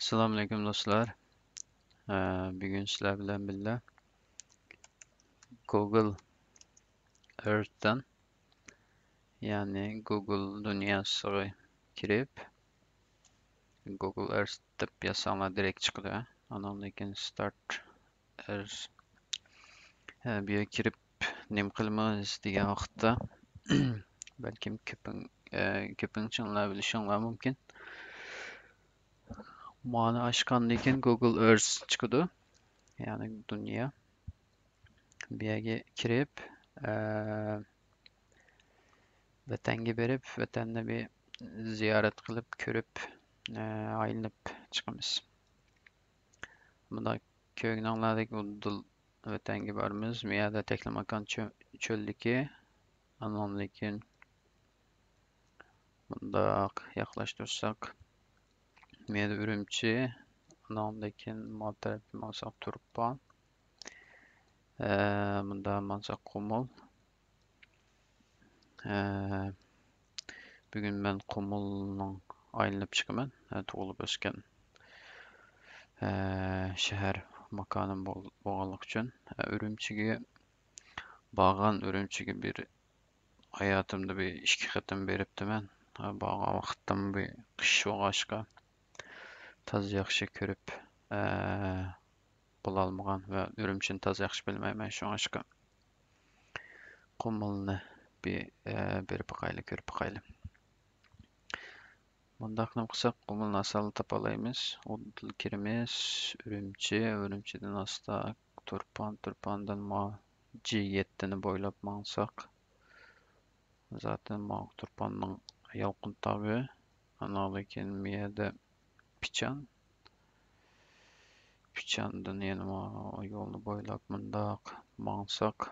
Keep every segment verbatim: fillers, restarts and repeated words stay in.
ئەسسالامۇئەلەيكۇم دوستلار. ئە، بۈگۈن سىلەر بىلەن بىللە Google Earth تىن، يەنى Google دۇنياسىغا كىرىپ، Google Earth دەپ يازساڭلار دىرېكت چىقىدۇ. ئاناندىن كېيىن Start Earth، ئە، بۇ يەرگە كىرىپ نېمە قىلىمىز دېگەن ۋاقىتتا، بەلكىم كۆپىڭ-، ئە، كۆپىنچىڭلار بىلىشىڭلار مۇمكىن. مانى ئاچقاندىن كېيىن Google Earth چىقىدۇ. يەنى دۇنيا. بۇ يەرگە كىرىپ، ئە، ۋەتەنگە بېرىپ، ۋەتەننى بىر زىيارەت قىلىپ، كۆرۈپ، ئە، ئايلىنىپ چىقىمىز. مۇنداق كۆرگىنىڭلاردەك ئۇدۇل ۋەتەنگە بارىمىز. بۇ يەردە تەكلىماكان چۆ-، چۆللۈكى. ئاناندىن كېيىن مۇنداق ياقلاشتۇرساق، مەيدە ئۈرۈمچى، ئاناندىن كېيىن ما تەرەپكە ماڭساق تۇرپان، ئە، مۇندا ماڭساق قۇمۇل. ئە، بۈگۈن مەن قۇمۇلنىڭ ئايلىنىپ چىقىمەن. ئە، تۇغۇلۇپ ئۆسكەن، ئە، شەھەر ماكانىم بول-، بولغانلىقى ئۈچۈن. ئە، ئۈرۈمچىگە بارغان، ئۈرۈمچىگە بىر ھاياتىمدا بىر ئىككى قېتىم بېرىپتىمەن. بارغان ۋاقىتتىمۇ بىر قىش بولغاچقا، تازا ياخشى كۆرۈپ، ئە، بولالمىغان ۋە ئۈرۈمچىنى تازا ياخشى بىلمەيمەن. شۇڭلاشقا قۇمۇلنى بىر، ئە، بېرىپ باقايلى، كۆرۈپ باقايلى. مۇنداق نېمە قىلساق، قۇمۇلنى ئاسانلا تاپالايمىز. ئۇدۇل كىرىمىز، ئۈرۈمچى، ئۈرۈمچىدىن ئاستا تۇرپان، تۇرپاندىن ما جى يەتتىنى بويلاپ ماڭساق، زاتەن ماۋۇ تۇرپاننىڭ يالقۇن تاغى. ئاناندىن كېيىن مۇ يەردە پىچان. پىچاندىن يەنە ماۋۇ يولنى بويلاپ مۇنداق ماڭساق،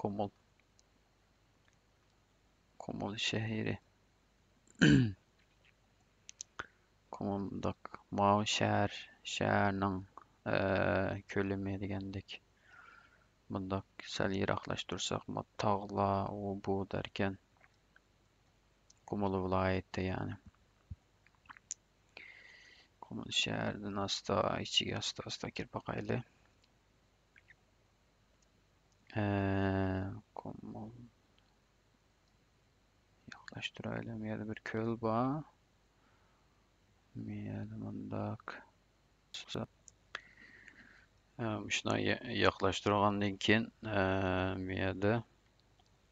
قۇمۇل. قۇمۇل شەھىرى. قۇمۇل مۇنداق ماۋۇ شەھەر، شەھەرنىڭ، ئە، كۆلىمى دېگەندەك. مۇنداق سەل يىراقلاشتۇرساق، ما تاغلار، ئۇ بۇ دەركەن. قۇمۇل ۋىلايىتى يەنى. قۇمۇل شەھەردىن ئاستا، ئىچىگە ئاستا-ئاستا كىرىپ باقايلى. ئە، قۇمۇل. ياقلاشتۇرايلى. بۇ يەردە بىر كۆل بار. بۇ يەردە مۇنداق. ئە، مۇشۇنداق يا-، ياقلاشتۇرغاندىن كېيىن، ئە، بۇ يەردە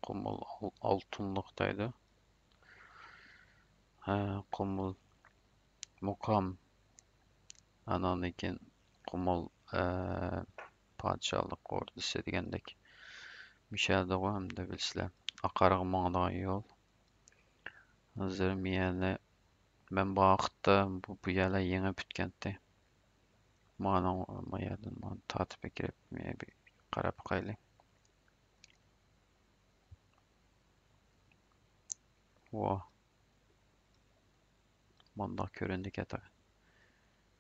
قۇمۇل ئال-، ئالتۇنلۇق دەيدۇ. ئە، قۇمۇل مۇقام، ئاناندىن كېيىن قۇمۇل، ئە، پادىشاھلىق ئوردىسى دېگەندەك. مۇشۇ يەردىغۇ ئەمدى بىلىسىلەر، ئاقارغا ماڭىدىغان يول. ھازىر مۇ يەرنى مەن بارغان ۋاقىتتا بۇ، بۇ يەرلەر يېڭى پۈتكەنتى. مانا، ما يەردىن مانا تارتىپ ئەكىرىپ، مۇ يەرگە قاراپ باقايلى. ۋا. مۇنداق كۆرۈندىكەن تېخى.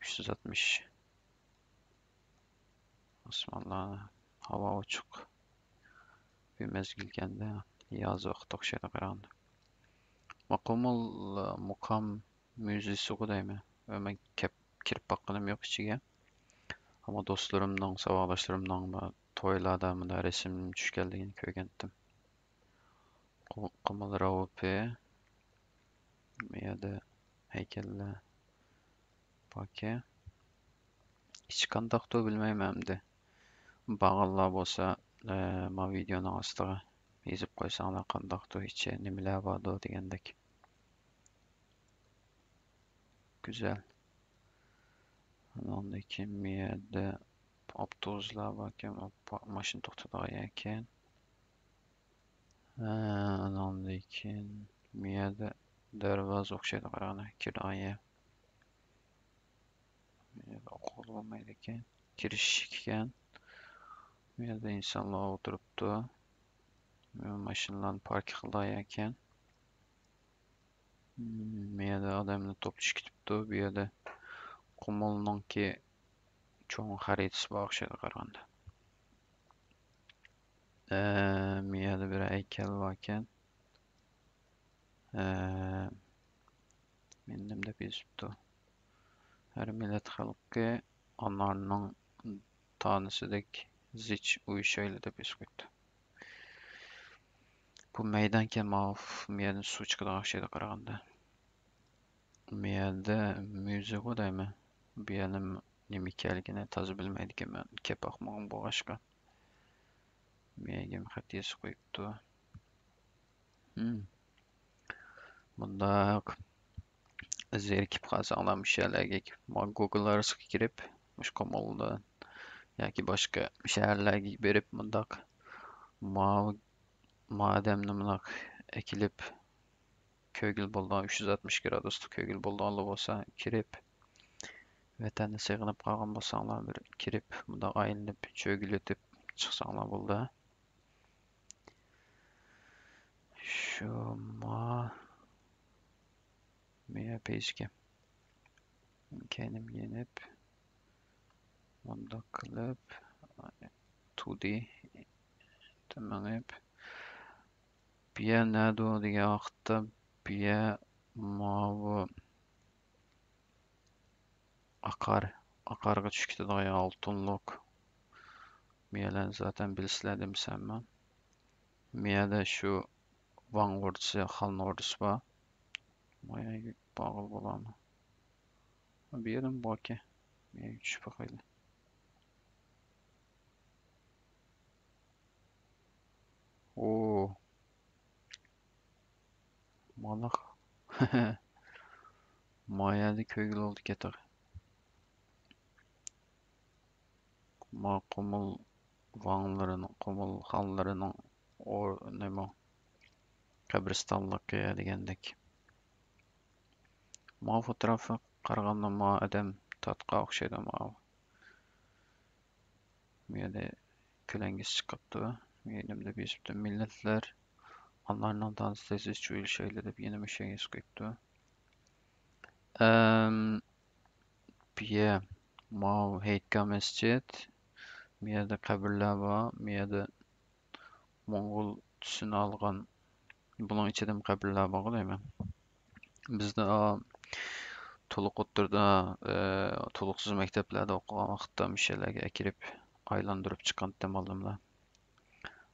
ئۈچ يۈز ئاتمىش. ئاسمانلار، ھاۋا ئوچۇق. بىر مەزگىلكەندە ياز ۋاقتى ئوخشايدۇ قاراڭدا. ما قۇمۇل مۇقام مۇزېيسىغۇ دەيمەن. ۋە مەن كەپ-، كىرىپ باققىنىم يوق ئىچىگە. ئەمما دوستلىرىمنىڭ، ساۋاقداشلىرىمنىڭ تويلاردا مۇنداق رەسىم چۈشكەنلىكىنى كۆرگەنتىم. قۇ-، قۇمۇل راۋۇپى. بۇ يەردە ھەيكەللەر باركەن. ئىچى قانداقتۇ بىلمەيمەن ئەمدى. بارغانلار بولسا، ئە، ما ۋىدېئونىڭ ئاستىغا يېزىپ قويساڭلار، قانداقتۇ ئىچى، نېمىلەر باردۇ دېگەندەك. گۈزەل. ئۇنىڭدىن كېيىن بۇ يەردە ئاپتوبۇسلار باركەن، ماشىنا توختايدىغان يەركەن. ھە، ئۇنىڭدىن كېيىن بۇ يەردە دەرۋازا ئوخشايدۇ، قاراڭلار، كىرىدىغان يەر. بۇ يەردە ئوقۇغىلى بولمايدىكەن. كىرىش ئىشىككەن. بۇ يەردە ئىنسانلار ئولتۇرۇپتۇ. ماشىنىلارنى پارك قىلىدىغان يەركەن. مم، بۇ يەردە ئادەملەر توپلىشىپ كېتىپتۇ. بۇ يەردە قۇمۇلنىڭكى چوڭ خەرىتىسى بار ئوخشايدۇ قارىغاندا. ئە، بۇ يەردە بىر ھەيكەل باركەن. ئە، مېنى نېمە دەپ يېزىپتۇ؟ ھەر مىللەت خەلقى ئانارنىڭ تانىسىدەك زىچ ئۇيۇشايلى دەپ يېزىپ قويۇپتۇ. بۇ مەيدانكەن، ماۋۇ مۇ يەردىن سۇ چىقىدىغان ئوخشايدۇ قارىغاندا. مۇ يەردە مۈزېيغۇ دەيمەن. بۇ يەرنىڭ نېمە ئىكەنلىكىنى تازا بىلمەيدىكەنمەن، كەپ باقمىغان بولغاچقا. مۇ يەرگە خەت يېزىپ قويۇپتۇ. ھىم. مۇنداق زېرىكىپ قالساڭلار، مۇشۇ يەرلەرگە، ما، گوگل ئارىسىغا كىرىپ، مۇشۇ قۇمۇلدىن ياكى باشقا شەھەرلەرگە بېرىپ، مۇنداق ماۋۇ، ما ئادەمنى مۇنداق ئەكېلىپ، كۆگىلى بولىدىغان، ئۈچ يۈز ئاتمىش گرادۇسلۇق كۆگىلى بولىدىغانلار بولسا، كىرىپ، ۋەتەننى سېغىنىپ قالغان بولساڭلار، بىر كىرىپ، مۇنداق ئايلىنىپ، چۆگىلىتىپ چىقساڭلار بولىدۇ. شۇ ما مېيە پېيىسكى. كەينىم يېنىپ، مۇنداق قىلىپ، تۇدى مېڭىپ، بىيە نەدۇ دېگەن ۋاقىتتا، بىيە ماۋۇ ئاقار، ئاقارغا چۈشۈپ كېتىدىغان ئالتۇنلۇق مېيەلەرنى زاتەن بىلىسىلەر دېمىسەممۇ. مېيەدە شۇ ۋاڭ ئوردىسى، خان ئوردىسى بار. مايا بارغىلى بولامۇ؟ بۇ يەردىمۇ باركەن. مېيەگە چۈشۈپ باقايلى. ئوو. مانا. مايەدە كۆگىلى بولدى كېتىغ. ما قۇمۇل ۋاڭلىرىنىڭ، قۇمۇل خانلىرىنىڭ ئور-، نېمە، قەبرىستانلىقى دېگەندەك. ما فوتوگرافقا قارىغاندا ما ئادەم تاتقا ئوخشايدۇ ماۋۇ. بۇ يەردە كۆلەڭگىسى چىقىپتۇ. يېنىمدا بېسىپتۇ. مىللەتلەر ئانارنىڭ دانىسى تېزىز چۇيۇلۇشايلى دەپ يەنە مۇشۇ يەرگە يېزىپ قويۇپتۇ. ئەم، بۇ يەر ماۋۇ ھېيتگاھ مەسچىت. بۇ يەردە قەبرىلەر بار. بۇ يەردە موڭغۇل تۈسىنى ئالغان، بۇنىڭ ئىچىدىمۇ قەبرىلەر بارغۇ دەيمەن. بىزدە، ئا، تولۇق ئوتتۇرىدا، ئە، تولۇقسىز مەكتەپلەردە ئوقۇغان ۋاقىتتا مۇشۇ يەرلەرگە ئەكىرىپ ئايلاندۇرۇپ چىققانتى مۇئەللىملەر.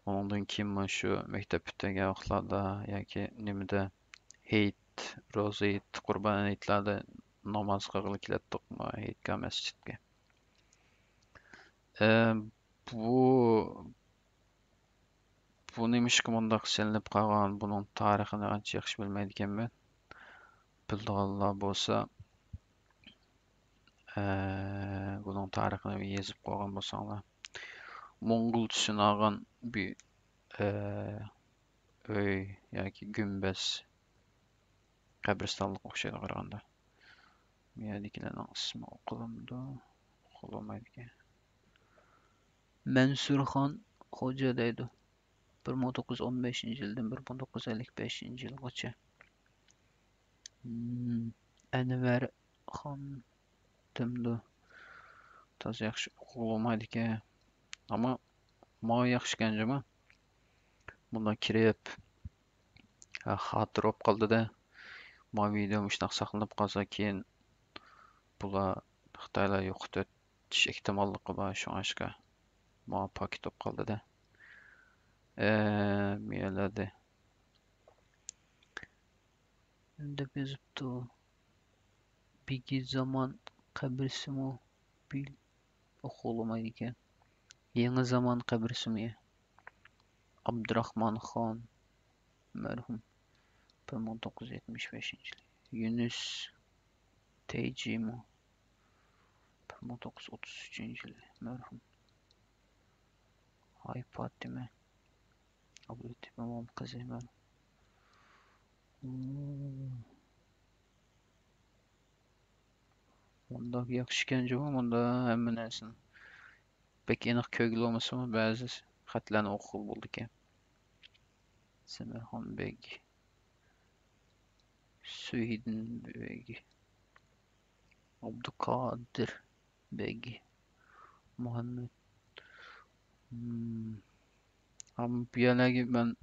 ئۇنىڭدىن كېيىن مانا شۇ مەكتەپ پۈتتۈرگەن ۋاقىتلاردا ياكى نېمىدە ھېيت، روزا ھېيت، قۇربان ھېيتلاردا ناماز قىلغىلى كېلەتتۇق، ما، ھېيتگاھ مەسچىتكە. ئە، بۇ، بۇ نېمىشقا مۇنداق سېلىنىپ قالغان؟ بۇنىڭ تارىخىنى ئانچە ياخشى بىلمەيدىكەنمەن. بىلىدىغانلار بولسا، ئە، بۇنىڭ تارىخىنى يېزىپ قويغان بولساڭلار. موڭغۇل تۈسىنى ئالغان بىر، ئە، ئۆي ياكى گۈمبەز، قەبرىستانلىققا ئوخشايدۇ قارىغاندا. بۇ يەردىكىلەرنىڭ ئىسمى ئوقۇلامدۇ؟ ئوقۇلمايدىكەن. مەنسۇرخان خوجا دەيدۇ. بىر مىڭ توققۇز يۈز ئون بەشىنچى يىلدىن بىر مىڭ توققۇز يۈز ئەللىك بەشىنچى يىلغىچە. مم، ئەنۋەر خان دېمدۇ؟ تازا ياخشى ئوقۇغىلى بولمايدىكەن. ئەمما ماڭا ياخشىكەن جۇمۇ. بۇنداق كىرىپ، ھە، خاتىرە بولۇپ قالدى-دە. ما ۋىدېو مۇشۇنداق ساقلىنىپ قالسا، كېيىن بۇلار خىتايلار يوقىتىۋېتىش ئېھتىماللىقى بار، شۇڭلاشقا ما پاكىت بولۇپ قالدى-دە. ئە، مۇيەللەردە دەپ يېزىپتۇ. بېگى زامان قەبرىسىمۇ بىل ئوقۇلمايدىكەن. يېڭى زامان قەبرىسىمۇ يە. ئابدۇراخمان خان مەرھۇم، بىر مىڭ توققۇز يۈز يەتمىش بەشىنچى يىلى. يۈنۈس تەيجىمۇ، بىر مىڭ توققۇز يۈز ئوتتۇز ئۈچىنچى يىلى مەرھۇم. ھاي پاتىمە، ئابدۇللىتىپ ئىمام قىزى مەرھۇم. مۇنداق ياخشىكەن جۇمۇ، مۇندا ھەممە نەرسىنى بەك ئېنىق كۆرگىلى بولمىسىمۇ، بەزى خەتلەرنى ئوقۇغىلى بولىدىكەن. سەمەرخان بەگ، سۈيدۈن بەگ، ئابدۇقادىر بەگ، مۇھەممەد. ھەم بۇ يەرلەرگە مەن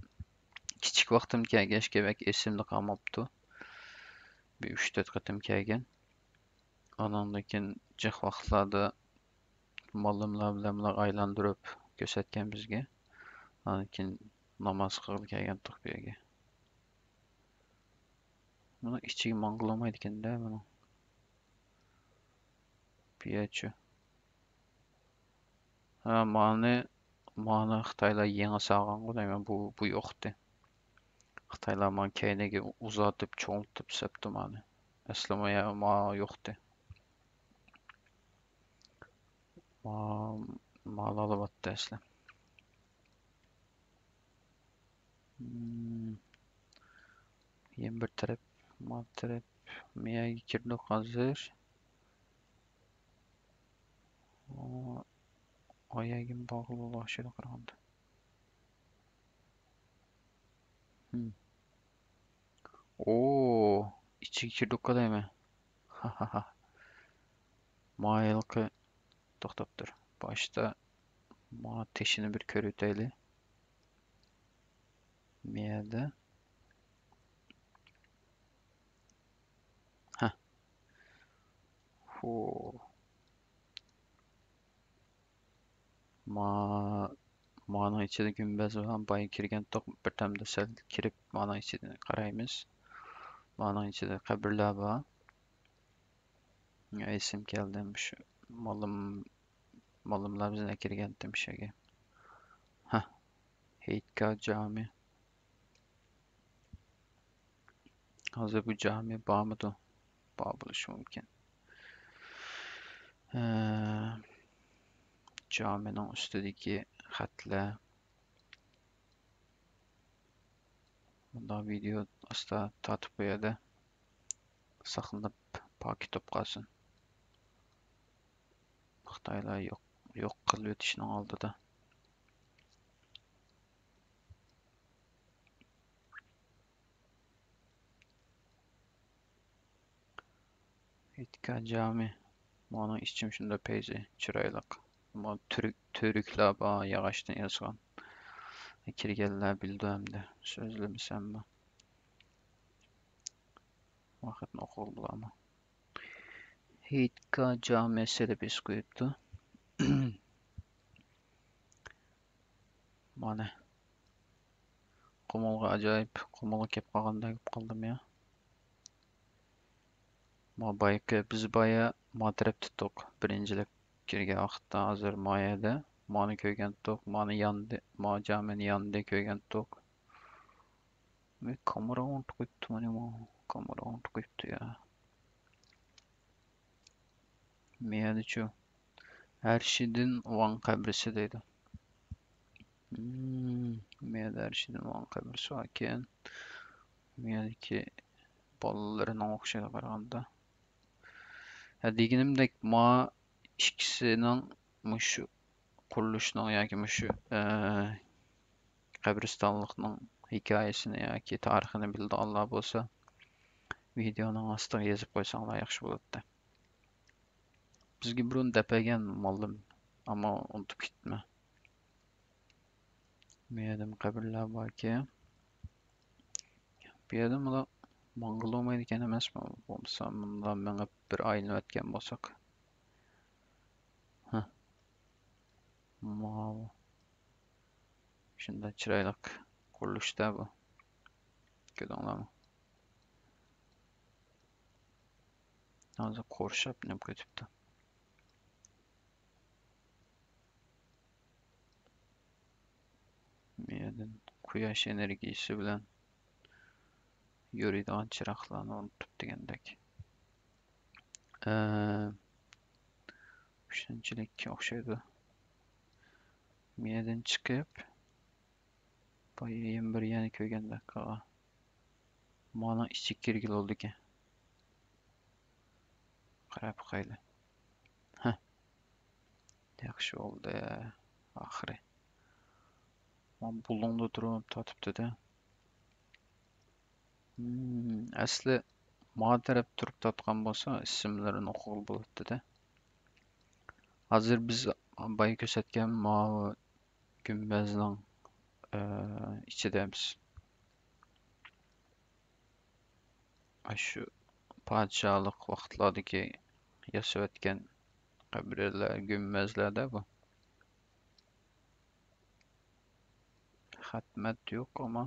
كىچىك ۋاقتىم كەلگەچكە بەك ئېسىمدە قالماپتۇ. بىر ئۈچ تۆت قېتىم كەلگەن. ئانىڭدىن كېيىن جىق ۋاقىتلاردا مۇئەللىملەر بىلەنلا ئايلاندۇرۇپ كۆرسەتكەن بىزگە. ئاندىن كېيىن ناماز قىلغىلى كەلگەنتۇق بۇ يەرگە. بۇنىڭ ئىچىگە ماڭغىلى بولمايدىكەن-دە بۇنىڭ. بۇ يەرچۇ. ھە، مانى، مانى خىتايلار يېڭى سالغانغۇ دەيمەن، بۇ، بۇ يوقتى. خىتايلار مانا كەينىگە ئۇزارتىپ، چوڭىتىپ سەپتۇ مانى. ئەسلى ما، ما يوقتى. ما، مال ئالىۋاتتى ئەسلى. مم. يەنە بىر تەرەپ، ما تەرەپ. مەيەگە كىردۇق ھازىر. ئۇ، ئۇ يەرگىمۇ بارغىلى بولىدىغان ئوخشايدۇ قارىغاندا. ھىم. ئوو، ئىچىگە كىردۇققا دەيمەن. ھاھاھا. ما ھېلىقى، توختاپ تۇر. باشتا ما تېشىنى بىر كۆرۈۋېتەيلى. مەيەردە. ھە. ھو. ما، مانىڭ ئىچىدە گۈمبەز بار، بايا كىرگەنتۇق، بىردەمدە سەل كىرىپ، مانىڭ ئىچىدە قارايمىز. مانىڭ ئىچىدە قەبرىلەر بار. ئېسىم كەلدى، مۇشۇ مالىم، مالىملار بىزنى ئەكىرگەنتى مۇشۇ يەرگە. ھە، ھېيتگاھ جامى. ھازىر بۇ جامى بارمىدۇ؟ بار بولۇشى مۇمكىن. ئە، جامىنىڭ ئۈستىدىكى خەتلەر. بۇنداق ۋىدېئو ئاستا تارتىپ قويايلى. ساقلىنىپ پاكىت بولۇپ قالسۇن. خىتايلار يوق، يوق قىلىۋېتىشنىڭ ئالدىدا. ھېيتگاھ جامى. مانىڭ ئىچىمۇ شۇنداق پەيزى چىرايلىق. ما تۈرك، تۈركلەر بار، ياغاچتىن ياسىغان. كىرگەنلەر بىلىدۇ ئەمدى. سۆزلىمىسەممۇ. ۋاقىتنى ئوقۇغىلى بولامۇ؟ ھېيتگاھ جامى سېلىپ ئېسىپ قويۇپتۇ. مانا. قۇمۇلغا ئاجايىپ، قۇمۇلغا كەپ قالغاندەك بولۇپ قالدىم يا. ما بايىقى، بىز بايا ما تەرەپ تۇتتۇق. بىرىنچىلەپ كىرگەن ۋاقىتتا ھازىر ما يەردە. مانى كۆرگەنتۇق، مانى ياندى، ما جامىنى ياندى كۆرگەنتۇق. ۋە كامېرا ئۇنتۇپ قويۇپتۇ مانا بۇ. كامېرا ئۇنتۇپ قويۇپتۇ يا. مەيەدىچۇ؟ ھەرشىدىن ۋاڭ قەبرىسى دەيدۇ. مم، مەيەدە ھەرشىدىن ۋاڭ قەبرىسى باركەن. مەيەدىكى بالىلىرىنىڭ ئوخشايدۇ قارىغاندا. ھە، دېگىنىمدەك، ما ئىككىسىنىڭ مۇشۇ قۇرۇلۇشىنىڭ ياكى مۇشۇ، ئە، قەبرىستانلىقنىڭ ھېكايىسىنى ياكى تارىخىنى بىلىدىغانلار بولسا، ۋىدېئونىڭ ئاستىغا يېزىپ قويساڭلار ياخشى بولاتتى. بىزگە بۇرۇن دەپ بەرگەن ماللىم، ئەمما ئۇنتۇپ كېتىپتىمەن. بۇ يەردىمۇ قەبرىلەر باركەن. بۇ يەردىن بۇلار ماڭغىلى بولمايدىكەن ئەمەسمۇ؟ بولمىسا مۇنداق مېڭىپ بىر ئايلىنىۋەتكەن بولساق. ھە. ماۋۇ. شۇنداق چىرايلىق قۇرۇلۇشتا بۇ. كۆردۈڭلارمۇ؟ ھازىر قورشاپ نېمە كېتىپتۇ. بۇ يەردىن قۇياش ئېنېرگىيىسى بىلەن يورۇيدىغان چىراغلارنى ئورنىتىپ دېگەندەك. ئە، ئۈچىنچىلىككە ئوخشايدۇ. بۇ يەردىن چىقىپ، بايا يەنە بىر يەرنى كۆرگەندەك قىلغان. مانىڭ ئىچىگە كىرگىلى بولىدىكەن. قاراپ باقايلى. ھە. ياخشى بولدى. ئاخىرى. ما بۇلۇڭدا تۇرۇپ تارتىپتۇ-دە. ھىم، ئەسلى ما تەرەپ تۇرۇپ تارتقان بولسا، ئىسىملىرىنى ئوقۇغىلى بولاتتى-دە. ھازىر بىز بايا كۆرسەتكەن ماۋۇ گۈمبەزنىڭ، ئە، ئىچىدە بىز. ئاشۇ پادىشاھلىق ۋاقىتلاردىكى ياسىۋەتكەن قەبرىلەر، گۈمبەزلەردە بۇ. خەتمەت يوق ئەمما.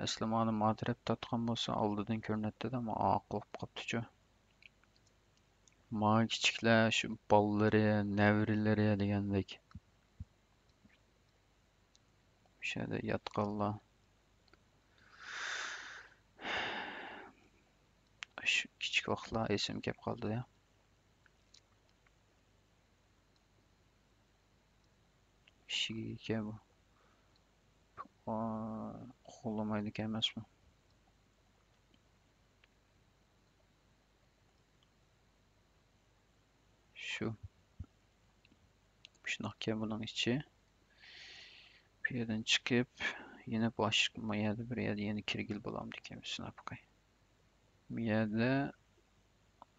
ئەسلى مانا ما تەرەپ تارتقان بولسا ئالدىدىن كۆرۈنەتتىدە، ئەمما ئارقا بولۇپ قاپتۇچۇ. ما كىچىكلەر شۇ بالىلىرى، نەۋرىلىرى دېگەندەك. مۇشۇ يەردە ياتقانلار. شۇ كىچىك ۋاقىتلار ئېسىمگە كەپ قالدى. ئىشىكى ئىكەن بۇ. قوغلىمايدىكەن ئەمەسمۇ؟ شۇ. مۇشۇنداقكەن بۇنىڭ ئىچى. بۇ يەردىن چىقىپ، يەنە باشقا، ما يەردە بىر يەردە يەنە كىرگىلى بولامدىكەن، سىناپ باقاي. ما يەردە،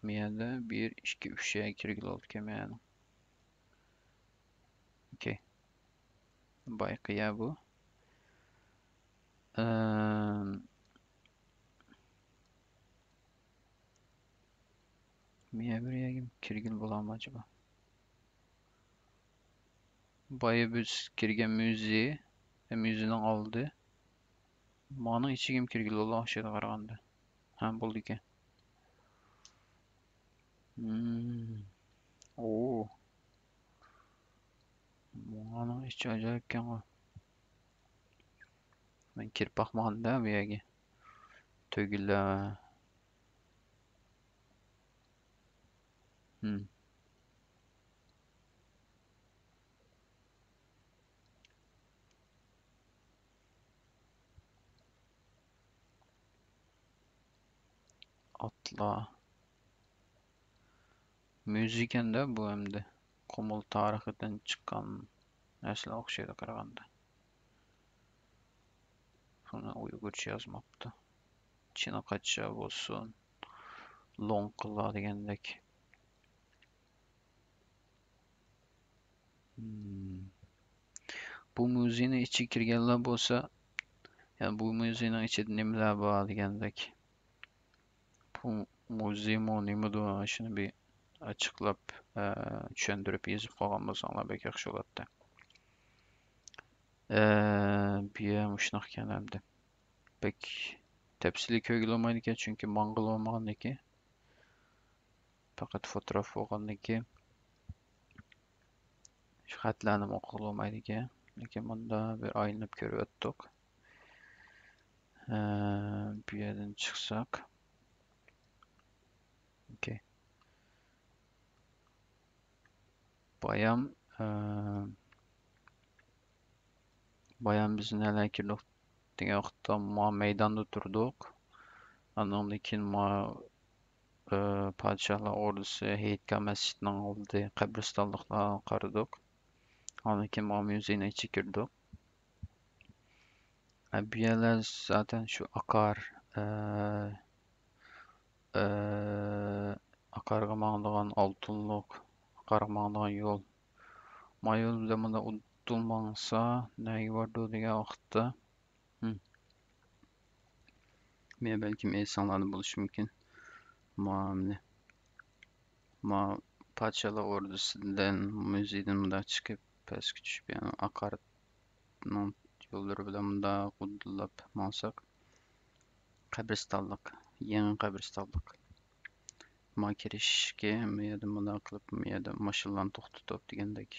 ما يەردە بىر، ئىككى، ئۈچ يەرگە كىرگىلى بولىدىكەن، ما يەردە. ئوكەي. بايقى يا بۇ. ئەم، مېنىڭ بىر يەرگە كىرگىلى بولامدۇ ئاجابا؟ بايا بىز كىرگەن مۇزېي، مۇزېينىڭ ئالدى. مانىڭ ئىچىگىمۇ كىرگىلى بولىدىغان ئوخشايدۇ قارىغاندا. ھە، بولىدىكەن. ھىم. ئوو. مانىڭ ئىچى ئاجايىپكەنغۇ. مەن كىرىپ باقمىغاندا بۇ يەرگە. تۆگىلەر. ھىم. ئاتلار. مۇزېيكەندە بۇ ئەمدى. قۇمۇل تارىخىدىن چىققان نەرسىلەر ئوخشايدۇ قارىغاندا. بۇنى ئۇيغۇرچە يازماپتۇ. چىنقاچا بولسۇن، لوڭقىلار دېگەندەك. ھىم. بۇ مۇزېينىڭ ئىچىگە كىرگەنلەر بولسا، يەنى بۇ مۇزېينىڭ ئىچىدە نېمىلەر بار دېگەندەك. بۇ مۇزېيمۇ نېمىدۇ، شۇنى بىر ئاچىقلاپ، ئە، چۈشەندۈرۈپ يېزىپ قويغان بولساڭلار بەك ياخشى بولاتتى. ئە، بۇ يەر مۇشۇنداق ئىكەن ئەمدى. بەك تەپسىلىي كۆرگىلى بولمايدىكەن، چۈنكى ماڭغىلى بولمىغاندىكىن. پەقەت فوتوگراف بولغاندىكىن شۇ خەتلەرنىمۇ ئوقۇغىلى بولمايدىكەن. لېكىن مۇندا بىر ئايلىنىپ كۆرۈۋەتتۇق. ئە، بۇ يەردىن چىقساق. ئوكەي. بايام، ئە، بايام بىز نەلەرگە كىردۇق دېگەن ۋاقىتتا ما مەيداندا تۇردۇق. ئاندىن كېيىن ما، ئە، پادىشاھلار ئوردىسى ھېيتگاھ مەسچىتىنىڭ ئالدى قەبرىستانلىقلارغا قارىدۇق. ئاندىن كېيىن ما مۇزېينىڭ ئىچىگە كىردۇق. ئە، بۇ يەرلەر زاتەن شۇ ئاقار، ئە، ئە، ئاقارغا ماڭىدىغان ئالتۇنلۇق، ئاقارغا ماڭىدىغان يول. ما يول بىلەن مۇنداق ئۇدۇل ماڭسا، نەگە بارىدۇ دېگەن ۋاقىتتا، ھىم. مەن بەلكىم ئېيتساڭلاردا بولۇشى مۇمكىن. ما، مانا. ما پادىشاھلار ئوردىسىدىن، مۇزېيدىن مۇنداق چىقىپ، پەسكە چۈشۈپ، يەنە ئاقارنىڭ يوللىرى بىلەن مۇنداق ئۇدۇللاپ ماڭساق، قەبرىستانلىق، يېڭى قەبرىستانلىق. ما كىرىشكە، بۇ يەردە مۇنداق قىلىپ، بۇ يەردە ماشىنىلارنى توختىتىپ دېگەندەك.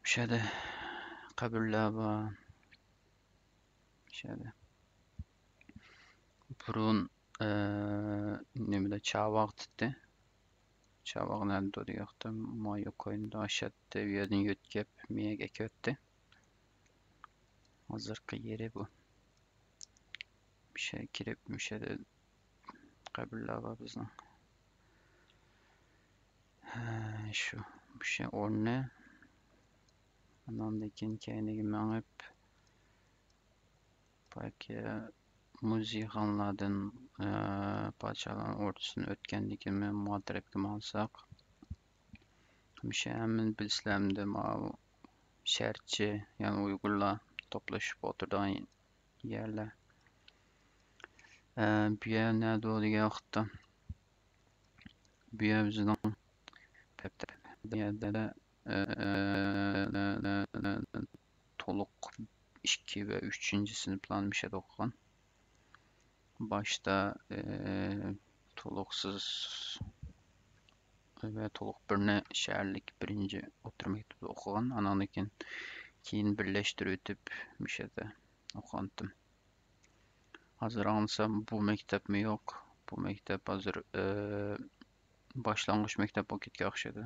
مۇشۇ يەردە قەبرىلەر بار. مۇشۇ يەردە. بۇرۇن، ئە، نېمىدە چارۋاغ تۇتتى. چارۋاغ نەدە دېگەن ۋاقىتتا ما يوقاينىدا ئاشاتتى. بۇ يەردىن يۆتكەپ، مېيەگە ئەكىۋەتتى. ھازىرقى يېرى بۇ. مۇشۇ يەرگە كىرىپ، مۇشۇ يەردە قەبرىلەر بار بىزنىڭ. ھە، شۇ، مۇشۇ ئورنى. ئاندىن كېيىن كەينىگە مېڭىپ، بايىقى مۇزېيخانلاردىن، ئە، پادىشاھلارنىڭ ئوردىسىدىن ئۆتكەندىن كېيىن مەن ما تەرەپكە ماڭساق، مۇشۇ ھەممىنى بىلىسىلەر ئەمدى، ماۋۇ شەھەرچى، يەنى ئۇيغۇرلار توپلىشىپ ئولتۇرىدىغان يەرلەر. ئە، بۇ يەر نەدە دېگەن ۋاقىتتا، بۇ يەر بىزنىڭ تولۇق ئىككى ۋە ئۈچىنچى سىنىپلارنى مۇشۇ يەردە ئوقۇغان. باشتا، ئى، تولۇقسىز ۋە تولۇق بىرنى شەھەرلىك بىرىنچى ئوتتۇرا مەكتەپتە ئوقۇغان. ئاناندىن كېيىن، كېيىن بىرلەشتۈرۈۋېتىپ مۇشۇ يەردە ئوقۇغانتىم. ھازىر ئاڭلىسام، بۇ مەكتەپمۇ يوق. بۇ مەكتەپ ھازىر، ئى، باشلانغۇچ مەكتەپ بولۇپ كەتكەن ئوخشىدى.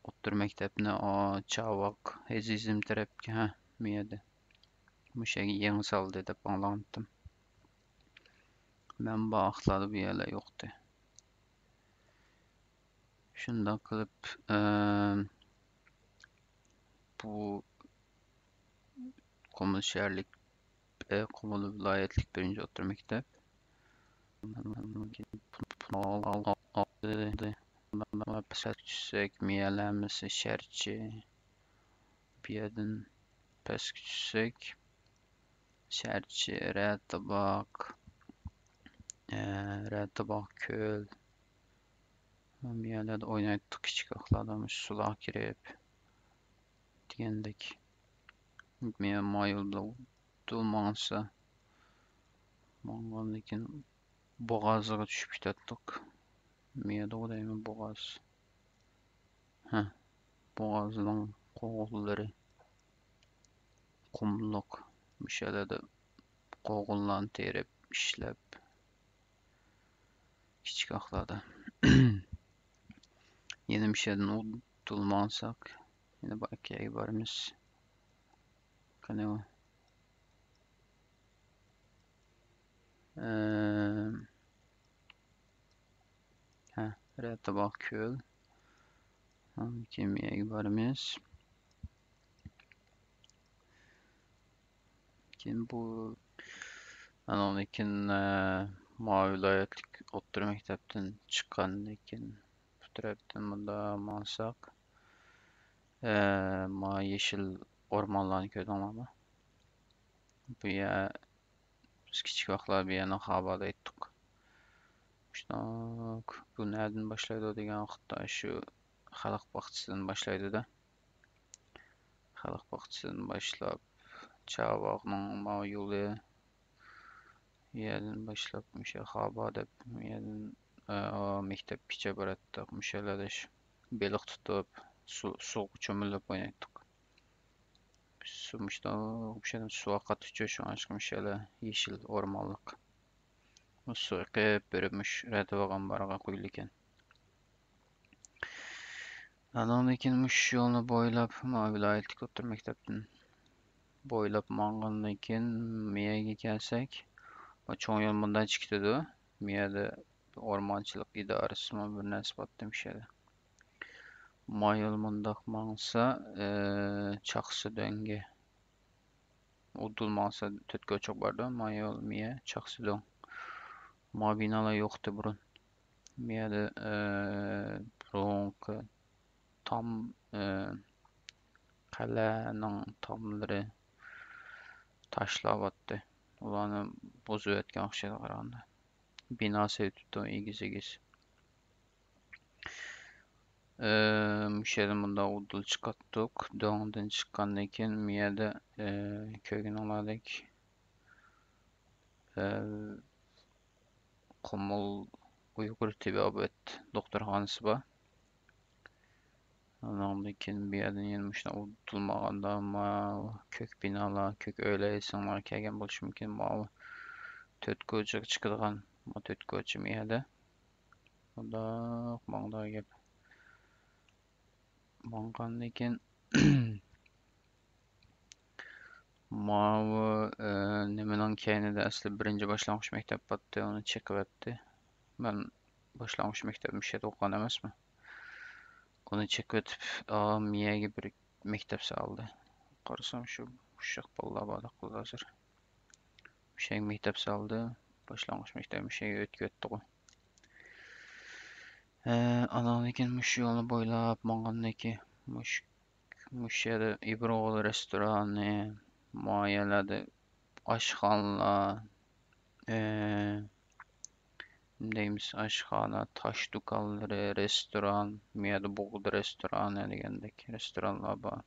ئوتتۇرا مەكتەپنى، ئا، چاۋاك، ھېزىزم تەرەپكە، ھە، مۇ يەردە. مۇشۇ يەرگە يېڭى سالدى دەپ ئاڭلىغانتىم. مەن بار ۋاقىتلاردا بۇ يەرلەر يوقتى. شۇنداق قىلىپ، ئەم، بۇ قۇمۇل شەھەرلىك، ئە، قۇمۇل ۋىلايەتلىك بىرىنچى ئوتتۇرا مەكتەپ. پەسكە چۈشسەك، مۇ يەرلەر ھەممىسى شەھەرچە. بۇ يەردىن پەسكە چۈشسەك، شەھەرچە، رەتىباق، ئە، رەتىباق كۆل. بۇ يەرلەردە ئوينايتتۇق كىچىك ۋاقىتلاردا، مۇشۇ سۇلارغا كىرىپ دېگەندەك. مەن ما يول بىلەن ئۇدۇل ماڭسا، ماڭغاندىن كېيىن بوغازىغا چۈشۈپ كېتەتتۇق. مۇ يەردىغۇ دەيمەن، بوغاز. ھە، بوغازنىڭ قوغۇنلىرى قۇملۇق. مۇشۇ يەرلەردە قوغۇنلارنى تېرىپ، ئىشلەپ، كىچىك ۋاقىتلاردا. يەنە مۇشۇ يەردىن ئۇدۇل ماڭساق، يەنە بايىقى يەرگە بارىمىز. قېنى ئۇ. ئەم، ھە، رەتىباق كۆل. ھە، كېمىيەگە بارىمىز. كېيىن بۇ، ئانىڭدىن كېيىن، ئە، ماۋۇ ۋىلايەتلىك ئوتتۇرا مەكتەپتىن چىققاندىن كېيىن، بۇ تەرەپتىن مۇنداق ماڭساق، ئە، ما يېشىل ئورمانلارنى كۆردۈڭلارمۇ؟ بۇ يەر، بىز كىچىك ۋاقىتلار بۇ يەرنى خابا دەيتتۇق. شۇنداق، بۇ نەدىن باشلايدۇ دېگەن ۋاقىتتا، شۇ خەلق باغچىسىدىن باشلايدۇ-دە. خەلق باغچىسىدىن باشلاپ، چاۋاكنىڭ ماۋۇ يولى، يەردىن باشلاپ مۇشۇ خابا دەپ، يەردىن، ئە، مەكتەپكىچە باراتتۇق. مۇشۇ يەرلەردە شۇ بېلىق تۇتۇپ، سۇ، سۇغا چۆمۈلۈپ ئوينايتتۇق. سۇ مۇشۇنداق، مۇشۇ يەردىن سۇ ئاقاتتىچۇ، شۇڭلاشقا مۇشۇ يەرلەر يېشىل ئورمانلىق. ئۇ سۇ ئېقىپ بېرىپ، مۇشۇ رەتىۋاق ئامبارىغا قۇيۇلىدىكەن. ئاناندىن كېيىن مۇشۇ يولنى بويلاپ، ما ۋىلايەتلىك ئوتتۇرا مەكتەپتىن بويلاپ ماڭغاندىن كېيىن، مۇ يەرگە كەلسەك، بۇ چوڭ يول مۇنداق چىقىدۇ. مۇ يەردە ئورمانچىلىق ئىدارىسىمۇ بىر نەرسە بارتتى مۇشۇ يەردە. ما يول مۇنداق ماڭسا، ئى، چاقسىدۆڭگە ئۇدۇل ماڭسا، تۆت كوچىغا بارىدۇ. ما يول، مۇ يەر، چاقسىدۆڭ. ما بىنالار يوقتى بۇرۇن. مۇ يەردە، ئى، بۇرۇنقى تام، ئى، قەلئەنىڭ تاملىرى تاشلار بارتتى. ئۇلارنى بۇزۇۋەتكەن ئوخشايدۇ قارىغاندا. بىنا سېلىۋېتىپتۇ ئېگىز-ئېگىز. ئى، مۇشۇ يەردىن مۇنداق ئۇدۇل چىقاتتۇق. دۆڭدىن چىققاندىن كېيىن، مۇ يەردە، ئى، كۆرگىنىڭلاردەك، ئى، قۇمۇل ئۇيغۇر تېبابەت دوختۇرخانىسى بار. ئاناندىن كېيىن بۇ يەردىن يەنە مۇشۇنداق ئۇدۇل ماڭغاندا، ماۋۇ كۆك بىنالار، كۆك ئۆيلەر ئېسىڭلارغا كەلگەن بولۇشى مۇمكىن. ماۋۇ تۆت كوچىغا چىقىدىغان، ماۋۇ تۆت كوچا مۇ يەردە. مۇنداق ماڭىدىغان گەپ. ماڭغاندىن كېيىن، ماۋۇ، ئى، نېمىنىڭ كەينىدە ئەسلى بىرىنچى باشلانغۇچ مەكتەپ بارتتى، ئۇنى چېقىۋەتتى. مەن باشلانغۇچ مەكتەپ مۇشۇ يەردە ئوقۇغان ئەمەسمۇ؟ ئۇنى چېقىۋېتىپ، ئا، مۇ يەرگە بىر مەكتەپ سالدى. قارىسام، شۇ ئۇششاق بالىلار باردەك قىلىدۇ ھازىر. مۇشۇ يەرگە مەكتەپ سالدى. باشلانغۇچ مەكتەپ مۇشۇ يەرگە ئۆتكۈۋەتتىغۇ. ئە، ئاناندىن كېيىن مۇشۇ يولنى بويلاپ ماڭغاندىن كېيىن، مۇشۇ، مۇشۇ يەردە ئىبراھىم رېستورانى، ما يەرلەردە ئاشخانىلار، ئە، نېمە دەيمىز، ئاشخانا، تاش دۇكانلىرى، رېستوران، مۇ يەردە بوغدا رېستورانى دېگەندەك رېستورانلار بار.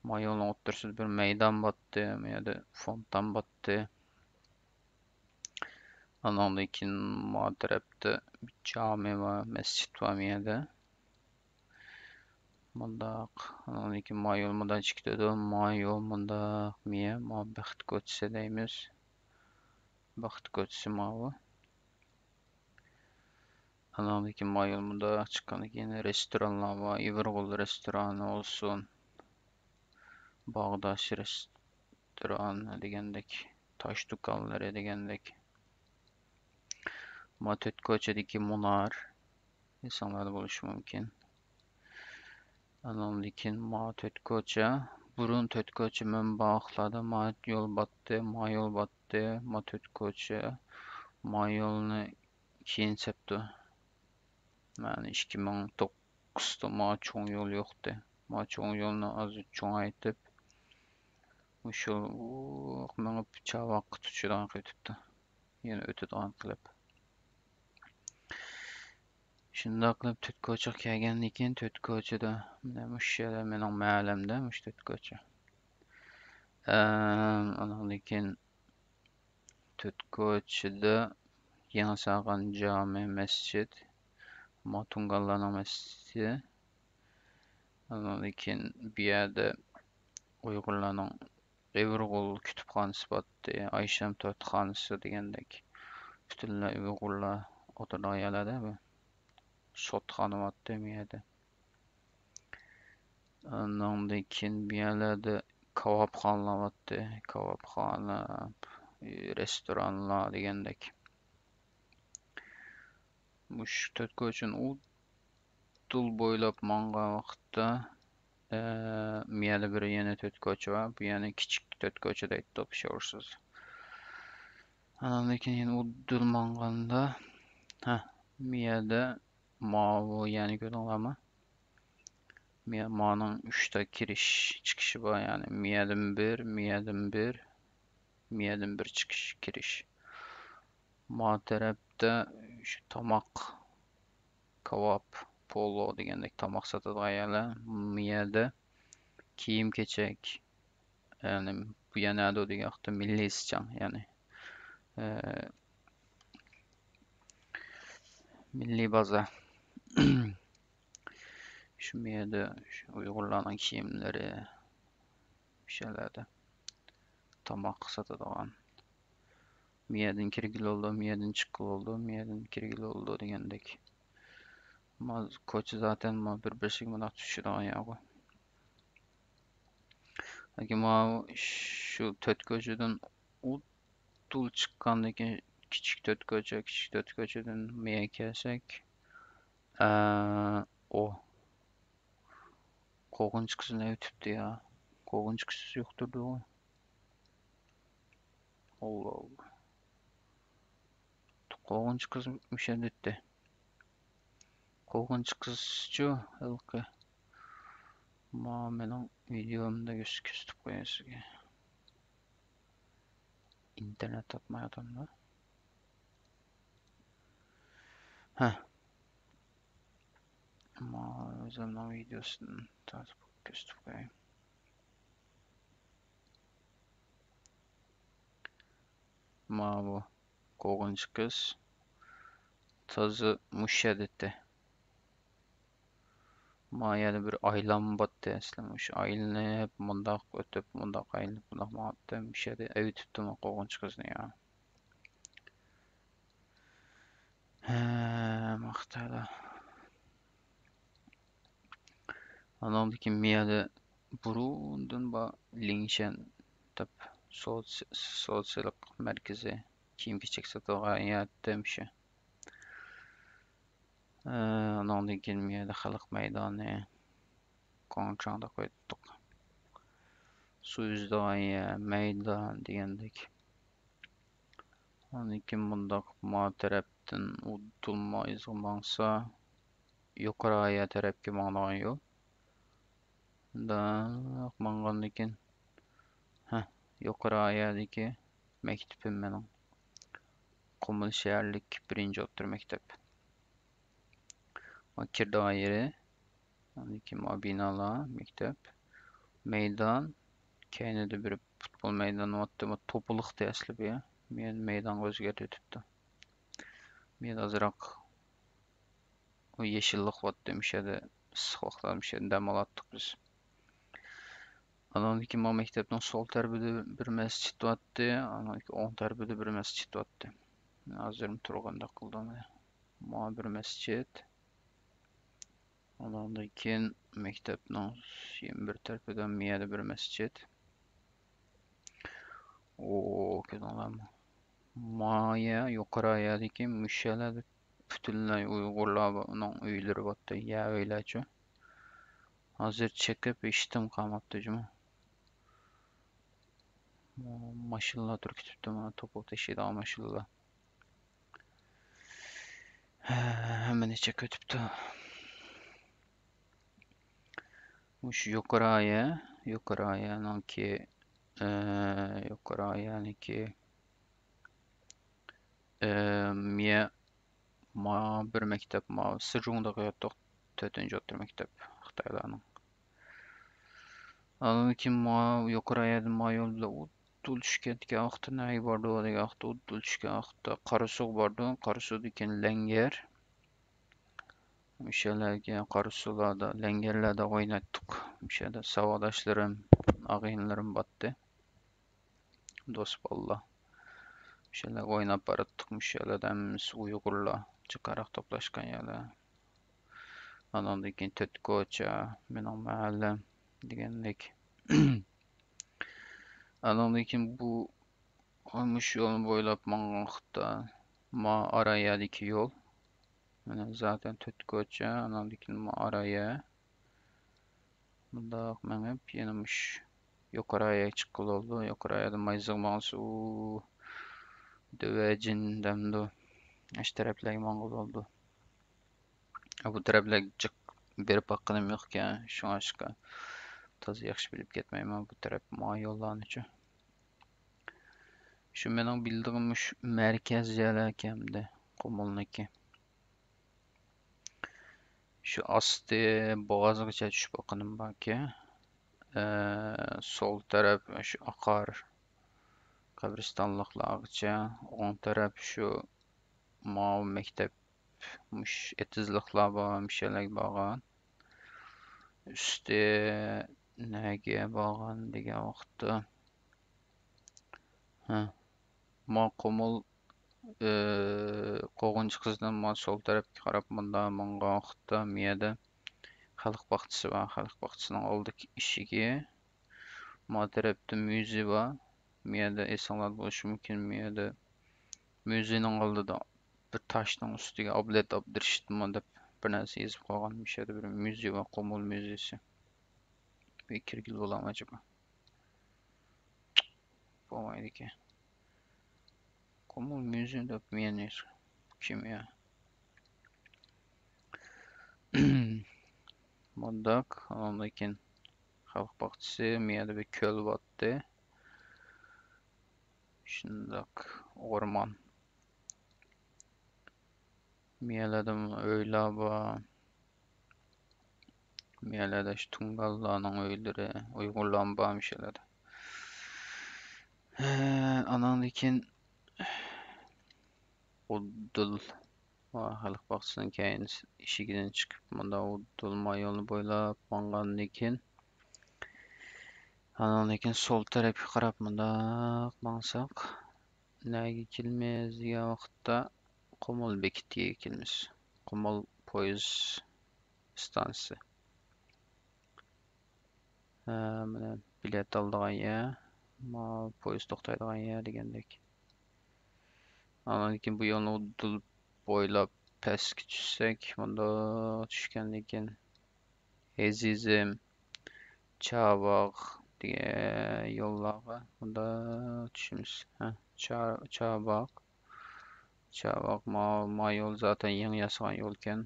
ما يولنىڭ ئوتتۇرىسىدا بىر مەيدان باتتى، مۇ يەردە فونتان باتتى. ئانىڭدىن كېيىن ما تەرەپتە بىر جامى بار، مەسچىت بار مۇ يەردە. مۇنداق، ئانىڭدىن كېيىن ما يول مۇنداق چىقىدۇ، ما يول مۇنداق مىيە، ما بەخت كوچىسى دەيمىز. بەخت كوچىسى ماۋۇ. ئانىڭدىن كېيىن ما يول مۇنداق چىققاندىن كېيىن رېستورانلار بار، ئىۋىرغول رېستورانى بولسۇن، باغداش رېستورانى دېگەندەك، تاش دۇكانلىرى دېگەندەك. ما تۆت كوچىدىكى مۇنار، ئېسىڭلاردا بولۇشى مۇمكىن. ئانىڭدىن كېيىن ما تۆت كوچا، بۇرۇن تۆت كوچا مەن بارغان ۋاقىتلاردا ما يول باتتى، ما يول باتتى، ما تۆت كوچا، ما يولنى كېيىن سەپتۇ. يەنى ئىككى مىڭ توققۇزدا ما چوڭ يول يوقتى. ما چوڭ يولنى ئاز چوڭايتىپ، مۇشۇ مېڭىپ چاۋاققا تۇتىشىدىغان قىلىۋېتىپتۇ. يەنە ئۆتىدىغان قىلىپ. شۇنداق قىلىپ تۆت كوچىغا كەلگەندىن كېيىن، تۆت كوچىدا، مانا مۇشۇ يەردە مېنىڭ مەھەللەمدە، مۇشۇ تۆت كوچا. ئەم، ئانىڭدىن كېيىن تۆت كوچىدا يېڭى سالغان جامى مەسچىت، ما تۇڭگانلارنىڭ مەسچىتى. ئانىڭدىن كېيىن بۇ يەردە ئۇيغۇرلارنىڭ ئىۋىرغول كۇتۇپخانىسى بارتتى، ئايشەم تۆتخانىسى دېگەندەك، پۈتۈنلەي ئۇيغۇرلار ئولتۇرىدىغان يەرلەردە بىر سوتخانا بارتتى بۇ يەردە. ئاندىن كېيىن بۇ يەرلەردە كاۋاپخانىلار بارتتى، كاۋاپخانا، رېستورانلار دېگەندەك. مۇشۇ تۆت كوچىنى ئۇدۇل بويلاپ ماڭغان ۋاقىتتا، ئە، مۇ يەردە بىر يەنە تۆت كوچا بار. بۇ يەنە كىچىك تۆت كوچا دەيدۇ، توپشورسىز. ئاندىن كېيىن يەنە ئۇدۇل ماڭغاندا، ھە، مۇ يەردە ماۋۇ يەنى كۆردۈڭلارمۇ؟ مۇ يە-، مانىڭ ئۈچ تا كىرىش چىقىشى بار، يەنى مۇ يەردىن بىر، مۇ يەردىن بىر، مۇ يەردىن بىر چىقىش، كىرىش. ما تەرەپتە شۇ تاماق، كاۋاپ، پولو دېگەندەك تاماق ساتىدىغان يەرلەر. مۇ يەردە كىيىم-كېچەك، يەنى بۇ يەر نەدە دېگەن ۋاقىتتا مىللىي سىچاڭ، يەنى، ئە، مىللىي بازار. شۇ يەردە شۇ ئۇيغۇرلارنىڭ كىيىملىرى، شۇ يەرلەردە تاماق ساتىدىغان. مۇ يەردىن كىرگىلى بولىدۇ، مۇ يەردىن چىققىلى بولىدۇ، مۇ يەردىن كىرگىلى بولىدۇ دېگەندەك. ما كوچا زاتەن ما بىر-بىرسىگە مۇنداق تۇتىشىدىغان يەرغۇ. لېكىن ماۋۇ شۇ تۆت كوچىدىن ئۇدۇل چىققاندىن كېيىن كىچىك تۆت كوچا، كىچىك تۆت كوچىدىن مۇ يەرگە كەلسەك، ئە، ئو. قوغۇنچىقىزنى ئۆتۈپتۇ يا. قوغۇنچىقىزسىز يوقتۇردۇ. ئاللا، ئاللا. قوغۇنچىقىز مۇشەدە ئۆتتى. قوغۇنچىقىزچۇ ھېلىقى. ما مېنىڭ ۋىدېيومدا كۆرسىتىپ قوياي سىزگە. ئىنتېرنېت تاپمايۋاتامدۇ؟ ھە. ما ئۆزۈمنىڭ ۋىدېيوسىدىن تارتىپ كۆرسىتىپ قوياي. ماۋۇ قوغۇنچىقىز تازا مۇشەدە ئۆتتى. ما يەنە بىر ئايلانما بارتتى ئەسلى. مۇشۇ ئايلىنىپ، مۇنداق ئۆتۈپ، مۇنداق ئايلىنىپ، مۇنداق ماڭاتتى. مۇشەدە ئەۋېتىپتۇ ما قوغۇنچىقىزنى يا. ھە، ماختالا. ئانىڭدىن كېيىن مۇ يەردە بۇرۇندىن بار لىڭشەن دەپ سودا، سودا سېلىق مەركىزى، كىيىم-كېچەك ساتىدىغان يەر دېمىشى. ئانىڭدىن كېيىن مۇ يەردە خەلق مەيدانى، گۇاڭچاڭ دەپ قويۇپتۇق. سۇ ئۈزىدىغان يەر، مەيدان دېگەندەك. ئاندىن كېيىن مۇنداق ما تەرەپتىن ئۇدۇلما ئىزغا ماڭسا، يۇقىرى ئايا تەرەپكە ماڭىدىغان يول. مۇنداق ماڭغاندىن كېيىن، ھە، يۇقىرى ئايادىكى مەكتىپىم مېنىڭ. قۇمۇل شەھەرلىك بىرىنچى ئوتتۇرا مەكتەپ. ما كىرىدىغان يېرى. ئاندىن كېيىن ما بىنالار، مەكتەپ، مەيدان، كەينىدە بىر پۇتبول مەيدانى بارتتى، ما توپىلىقتى ئەسلى بۇ يەر. مەيدانغا ئۆزگەرتىۋېتىپتۇ. بۇ يەردە ئازراق ئۇ يېشىللىق بارتتى، مۇشۇ يەردە ئىسسىق ۋاقىتلاردا مۇشۇ يەردە دەم ئالاتتۇق بىز. ئانىڭدىن كېيىن ما مەكتەپنىڭ سول تەرىپىدە بىر مەسچىت بارتتى، ئانىڭدىن كېيىن ئوڭ تەرىپىدە بىر مەسچىت بارتتى. ھازىر تۇرغاندەك قىلدىم. ما بىر مەسچىت. ئانىڭدىن كېيىن مەكتەپنىڭ يەنە بىر تەرىپىدە مىيەدە بىر مەسچىت. ئۇ، كۆردۈڭلارمۇ؟ مايە، يۇقىرى يەردىكى مۇشۇ يەرلەردە پۈتۈنلەي ئۇيغۇرلارنىڭ ئۆيلىرى بارتتى، يەر ئۆيلەرچۇ. ھازىر چېقىپ ھېچنېمە قالماپتۇ جۇمۇ. ماشىنىلار تۇرۇپ كېتىپتۇ، مانا توپا تېشىيدىغان ماشىنىلار. ھەممىنى چېقىۋېتىپتۇ. مۇشۇ يۇقىرى يە، يۇقىرى يەنىڭكى، ئە، يۇقىرى يەنىڭكى، ئە، مىيە، ما بىر مەكتەپ، ما سىجۇڭدا قوياتتۇق، تۆتىنچى ئوتتۇرا مەكتەپ خىتايلارنىڭ. ئاندىن كېيىن ما يۇقىرى يەردىن ما يول بىلەن ئۇدۇل چۈشكەن دېگەن ۋاقىتتا نەگە باردۇ دېگەن ۋاقىتتا، ئۇدۇل چۈشكەن ۋاقىتتا قاراسۇغا باردۇم. قاراسۇدىن كېيىن لەڭگەر. مۇشۇ يەرلەرگە قاراسۇلاردا، لەڭگەرلەردە ئوينايتتۇق. مۇشۇ يەردە ساۋاقداشلىرىم، ئاغىنىلىرىم بارتتى. دوست بالىلار. مۇشۇ يەرلەرگە ئويناپ باراتتۇق. مۇشۇ يەرلەردە ھەممىسى ئۇيغۇرلار. جىقراق توپلاشقان يەرلەر. ئانىڭدىن كېيىن تۆت كوچا، مېنىڭ مەھەللەم دېگەندەك. ئانىڭدىن كېيىن بۇ، مۇشۇ يولنى بويلاپ ماڭغان ۋاقىتتا، ما ئارا يەردىكى يول. مانا زاتەن تۆت كوچا، ئانىڭدىن كېيىن ما ئارا يەر. مۇنداق مېڭىپ، يەنە مۇشۇ يۇقىرى يەرگە چىققىلى بولىدۇ. يۇقىرى يەردىن مايزىغا ماڭسا، ئۇ دۆۋەجىن دەمدۇ. ئاشۇ تەرەپلەرگە ماڭغىلى بولىدۇ. بۇ تەرەپلەرگە جىق بېرىپ باققىنىم يوقكەن، شۇڭلاشقا تازا ياخشى بىلىپ كەتمەيمەن بۇ تەرەپ ما يوللارنىچۇ. شۇ مېنىڭ بىلىدىغىنىم مۇشۇ مەركەز يەرلەركەن ئەمدى، قۇمۇلنىكى. شۇ ئاستى بوغازغىچە چۈشۈپ باققىنىم باركى. ئە، سول تەرەپ شۇ ئاقار قەبرىستانلىقلارغىچە، ئوڭ تەرەپ شۇ ماۋۇ مەكتەپ، مۇشۇ ئېتىزلىقلار بار، مۇشۇ يەرلەرگە بارغان. ئۈستى نەگە بارغان دېگەن ۋاقىتتا، ھە، ما قۇمۇل، ئى، قوغۇنچى قىزدىن ما سول تەرەپكە قاراپ مۇنداق ماڭغان ۋاقىتتا، مىيەدە خەلق باغچىسى بار. خەلق باغچىسىنىڭ ئالدىكى ئىشىكى. ما تەرەپتە مۇزېي بار. مىيەدە ئېسىڭلاردا بولۇشى مۇمكىن، مىيەدە مۇزېينىڭ ئالدىدا بىر تاشنىڭ ئۈستىگە ئابلەت ئابدۇرېشىتمۇ دەپ بىر نەرسە يېزىپ قويغان. مۇشۇ يەردە بىر مۇزېي بار، قۇمۇل مۇزېيسى. بىر كىرگىلى بولامدۇ ئەجەبا؟ بولمايدىكەن. قۇمۇل مۇزېي دەپ مېنى كىم يا؟ مۇنداق، ئاندىن كېيىن خەلق باغچىسى، مۇ يەردە بىر كۆل بارتتى. شۇنداق ئورمان. مۇ يەرلەردە ئۆيلەر بار. مۇ يەرلەردە شۇ تۇڭگانلارنىڭ ئۆيلىرى، ئۇيغۇرلارمۇ بار مۇشۇ يەرلەردە. ئاناندىن كېيىن ئۇدۇل، خەلق باغچىسىنىڭ كەينى ئىشىكىدىن چىقىپ، مۇنداق ئۇدۇل ما يولنى بويلاپ ماڭغاندىن كېيىن، ئاناندىن كېيىن سول تەرەپكە قاراپ مۇنداق ماڭساق، نەگە كېلىمىز دېگەن ۋاقىتتا، قۇمۇل بېكىتىگە كېلىمىز. قۇمۇل پويىز ئىستانسىسى. ھە، مانا بېلەت ئالىدىغان يەر، ما پويىز توختايدىغان يەر دېگەندەك. ئاندىن كېيىن بۇ يولنى ئۇدۇل بويلاپ پەسكە چۈشسەك، مۇنداق چۈشكەندىن كېيىن، ئەزىزىم، چاباغ دېگەن يوللارغا مۇنداق چۈشىمىز. ھە، چا-، چاباغ. چاباغ، ما، ما يول زاتەن يېڭى ياسىغان يولكەن.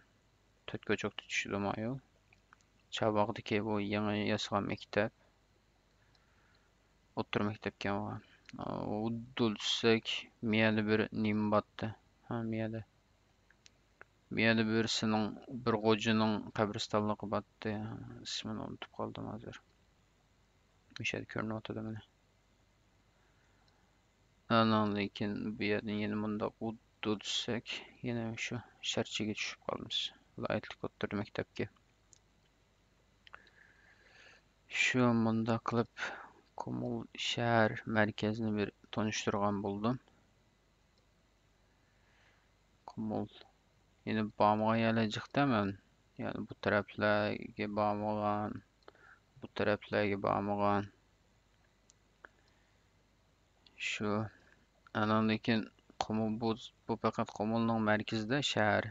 تۆت كوچۇقتا چۈشىدۇ ما يول. چاباغدىكى بۇ يېڭى ياسىغان مەكتەپ. ئوتتۇرا مەكتەپكەن بۇ. ئۇدۇل چۈشسەك، مىيەدە بىر نېمە باتتى. ھە، مىيەدە. مىيەدە بىرسىنىڭ، بىر غوجىنىڭ قەبرىستانلىقى باتتى. ئىسمىنى ئۇنتۇپ قالدىم ھازىر. مۇشەدە كۆرۈنۈۋاتىدۇ مانا. ئاناندىن كېيىن بۇ يەردىن يەنە مۇنداق ئۇدۇل چۈشسەك، يەنە شۇ شارچىگە چۈشۈپ قالىمىز. ۋىلايەتلىك ئوتتۇرا مەكتەپكە. شۇ مۇنداق قىلىپ، قۇمۇل شەھەر مەركەزىنى بىر تونۇشتۇرغان بولدۇم. قۇمۇل. يەنە بارمىغان يەرلەر جىق دەمەن. يەنى بۇ تەرەپلەرگە بارمىغان، بۇ تەرەپلەرگە بارمىغان. شۇ. ئاناندىن كېيىن قۇمۇل بۇ، بۇ پەقەت قۇمۇلنىڭ مەركىزىدە شەھەر.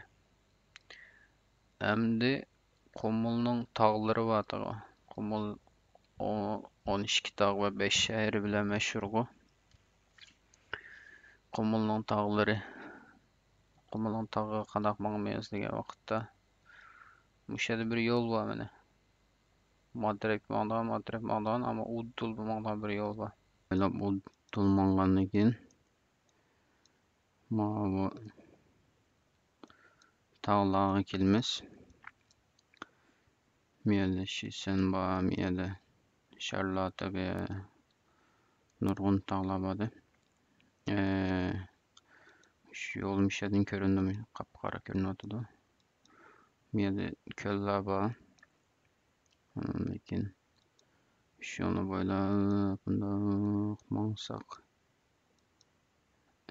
ئەمدى قۇمۇلنىڭ تاغلىرى بار تاغى. قۇمۇل ئو-، ئون ئىككى تاغ ۋە بەش شەھىرى بىلەن مەشھۇرغۇ. قۇمۇلنىڭ تاغلىرى. قۇمۇلنىڭ تاغىغا قانداق ماڭىمىز دېگەن ۋاقىتتا، مۇشۇ يەردە بىر يول بار مانا. ما تەرەپكە ماڭىدىغان، ما تەرەپكە ماڭىدىغان، ئەمما ئۇدۇل ماڭىدىغان بىر يول بار. بويلاپ ئۇدۇل ماڭغاندىن كېيىن، ماۋۇ تاغلارغا كېلىمىز. مۇ يەردە شىسەن بار، مۇ يەردە شارلاتە بار، نۇرغۇن تاغلار بار. ئە، شۇ يول مۇشۇ يەردىن كۆرۈندىمۇ؟ قاپقارا كۆرۈنۈۋاتىدۇ. مۇ يەردە كۆللەر بار. لېكىن شۇنى بويلاپ بۇنداق ماڭساق،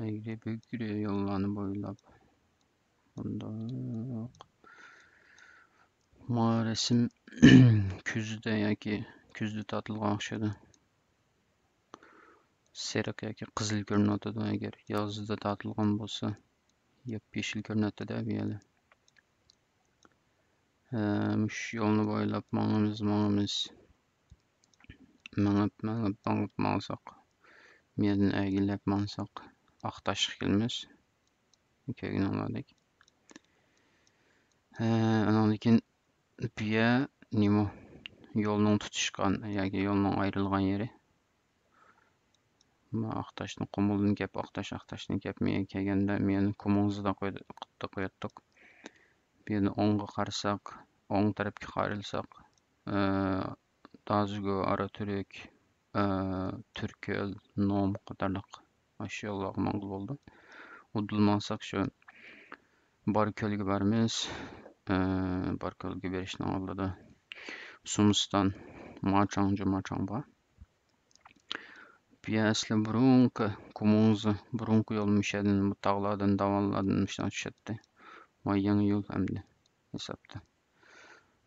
ئەگرى بۈگرى يوللارنى بويلاپ بۇنداق. ما رەسىم كۈزدە ياكى كۈزدە تارتىلغان ئوخشايدۇ. سېرىق ياكى قىزىل كۆرۈنۈۋاتىدۇ. ئەگەر يازدا تارتىلغان بولسا، ياپيېشىل كۆرۈنەتتى-دە بۇ يەردە. ھە، مۇشۇ يولنى بويلاپ ماڭىمىز، ماڭىمىز. مېڭىپ، مېڭىپ، مېڭىپ ماڭساق، بۇ يەردىن ئەگىلەپ ماڭساق، ئاقتاشقا كېلىمىز. كۆرگىنىڭلاردەك. ھە، ئانىڭدىن كېيىن بۇ يەر نېمە؟ يولنىڭ تۇتۇشقان ياكى يولنىڭ ئايرىلغان يېرى. ما ئاقتاشتىن، قۇمۇلدىن كەپ، ئاقتاش، ئاقتاشتىن كەپ، مېيەگە كەلگەندە، مېيەنى كومۇڭزىدا قويدۇق، قوياتتۇق. بۇ يەردىن ئوڭغا قارىساق، ئوڭ تەرەپكە قارىلىساق، ئى، دازىگۇ، ئاراتۈرك، ئى، تۈركۆل، نوم قاتارلىق ئاشۇ يوللارغا ماڭغىلى بولىدۇ. ئۇدۇل ماڭساق، شۇ باركۆلگە بارىمىز. ئى، باركۆلگە بېرىشنىڭ ئالدىدا سۇمۇستان، ماچاڭ، جۇماچاڭ بار. بۇ يەر ئەسلى بۇرۇنقى كومۇڭزا، بۇرۇنقى يول مۇشەدىن، بۇ تاغلاردىن، داۋانلاردىن مۇشۇنداق چۈشەتتى. ما يېڭى يول ئەمدى ھېسابتا.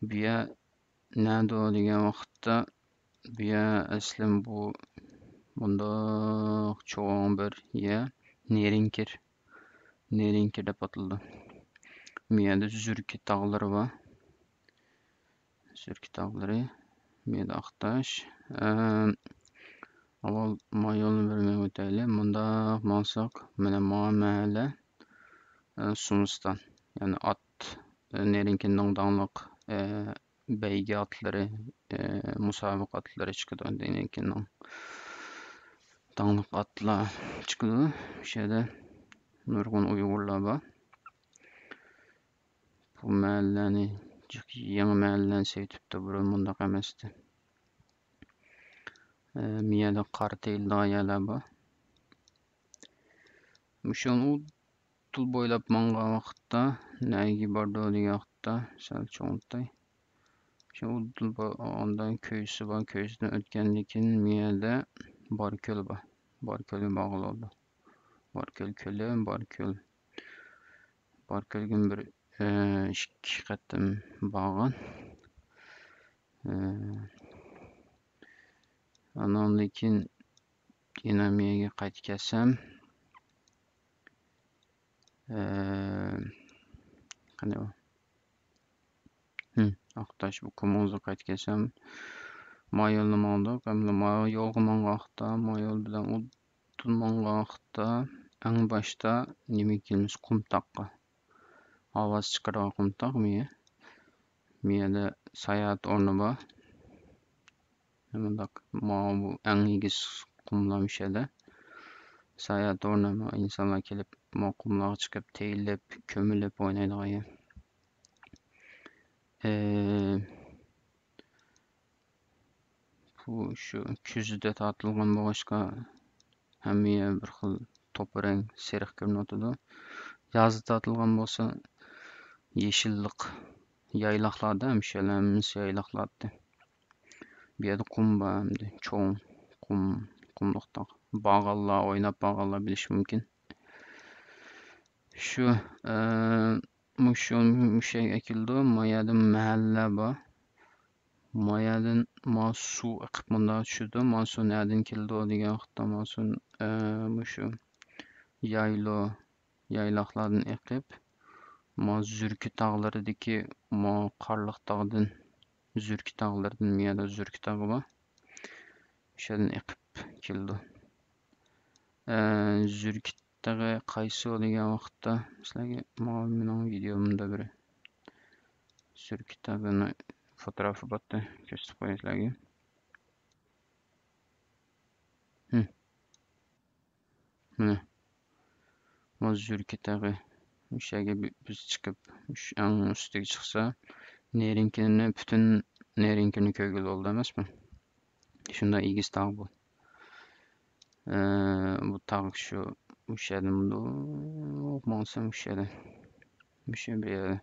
بۇ يەر نەدە دېگەن ۋاقىتتا، بۇ يەر ئەسلى بۇ مۇنداق چوڭ بىر يەر، نېرىنكىر. نېرىنكىر دەپ ئاتىلىدۇ. بۇ يەردە زۈركە تاغلىرى بار. سۈركە تاغلىرى، مىيەدە ئاقتاش. ئەم، ئاۋۋال ما يولنى بىر مېڭىپ ئۆتەيلى. مۇنداق ماڭساق، مانا ما مەھەللە، ئە، سۇمۇستان. يەنى ئات، ئە، نېرىنكىننىڭ داڭلىق، ئە، بەيگە ئاتلىرى، ئە، مۇسابىقە ئاتلىرى چىقىدۇ. نېرىنكىننىڭ داڭلىق ئاتلار چىقىدۇ. شۇ يەردە نۇرغۇن ئۇيغۇرلار بار. بۇ مەھەللىلەرنى، يېڭى مەھەللىلەرنى سېلىۋېتىپتۇ، بۇرۇن مۇنداق ئەمەستى. ئە، مىيەدە قار تېيىلىدىغان يەرلەر بار. مۇشۇنى ئۇدۇل بويلاپ ماڭغان ۋاقىتتا، نەگە بارىدۇ دېگەن ۋاقىتتا، سەل چوڭىتاي. شۇ ئۇدۇل بار، ئاندىن كۆيىسى بار، كۆيىسىدىن ئۆتكەندىن كېيىن مىيەدە باركۆل بار. باركۆلگە بارغىلى بولىدۇ. باركۆل كۆلى، باركۆل. باركۆلگىمۇ بىر، ئى، ئىككى قېتىم بارغان. ئى، ئاناندىن كېيىن يەنە مېيەگە قايتىپ كەلسەم، ئى، قېنى ئۇ؟ ھىم، ئاقتاش بۇ كومۇڭزا قايتىپ كەلسەم، ما يولنى ماڭدۇق. ئەمدى ما يولغا ماڭغان ۋاقىتتا، ما يول بىلەن ئۇدۇل ماڭغان ۋاقىتتا، ئەڭ باشتا نېمىگە كېلىمىز؟ قۇمتاققا. ئاۋاز چىقىرىدىغان قۇمتاق مىيە. مىيەدە ساياھەت ئورنى بار. مۇنداق، ماۋۇ ئەڭ ئېگىز قۇملار مۇشەدە. ساياھەت ئورنى، ئىنسانلار كېلىپ، مۇ-، قۇملارغا چىقىپ، تېيىلىپ، كۆمۈلۈپ ئوينايدىغان يەر. ئى، بۇ شۇ كۈزدە تارتىلغان بولغاچقا، ھەممە يەر بىر خىل توپا رەڭ، سېرىق كۆرۈنۈۋاتىدۇ. يازدا تارتىلغان بولسا، يېشىللىق، يايلاقلاردا، ھەممىسى يايلاقلاردى. بۇ يەردە قۇم بار، ئەمدى چوڭ قۇم، قۇملۇق تاغ. بارغانلار، ئويناپ بارغانلار بىلىشى مۇمكىن. شۇ، ئە، مۇشۇ، مۇشۇ يەرگە ئەكېلىدۇ. ما يەردە مەھەللە بار. ما يەردىن ما سۇ ئېقىپ مۇنداق چۈشىدۇ. ما سۇ نەدىن كېلىدۇ دېگەن ۋاقىتتا، ما سۇ، ئە، مۇشۇ يايلو، يايلاقلاردىن ئېقىپ، ما زۈركە تاغلىرىدىكى ما قارلىق تاغدىن، زۈركە تاغلىرىدىن، ما يەردە زۈركە تاغى بار. شۇ يەردىن ئېقىپ كېلىدۇ. ئە، زۈركە تېغى قايسى دېگەن ۋاقىتتا، سىلەرگە ماۋۇ مېنىڭ ۋىدىيومدا بىر زۈركە تېغىنى فوتوگرافى بارتى، كۆرسىتىپ قوياي سىلەرگە. ھىم. مانا. ماۋۇ زۈركە تېغى. مۇشۇ يەرگە بى-، بىز چىقىپ، مۇشۇ ئەڭ ئۈستىگە چىقسا، نېرىنكىنى، پۈتۈن نېرىنكىنى كۆرگىلى بولىدۇ ئەمەسمۇ؟ شۇنداق ئېگىز تاغ بۇ. ئە، بۇ تاغ شۇ، مۇشۇ يەردىن مۇنداق ماڭسا مۇشۇ يەردە. مۇشۇ بىر يەردە.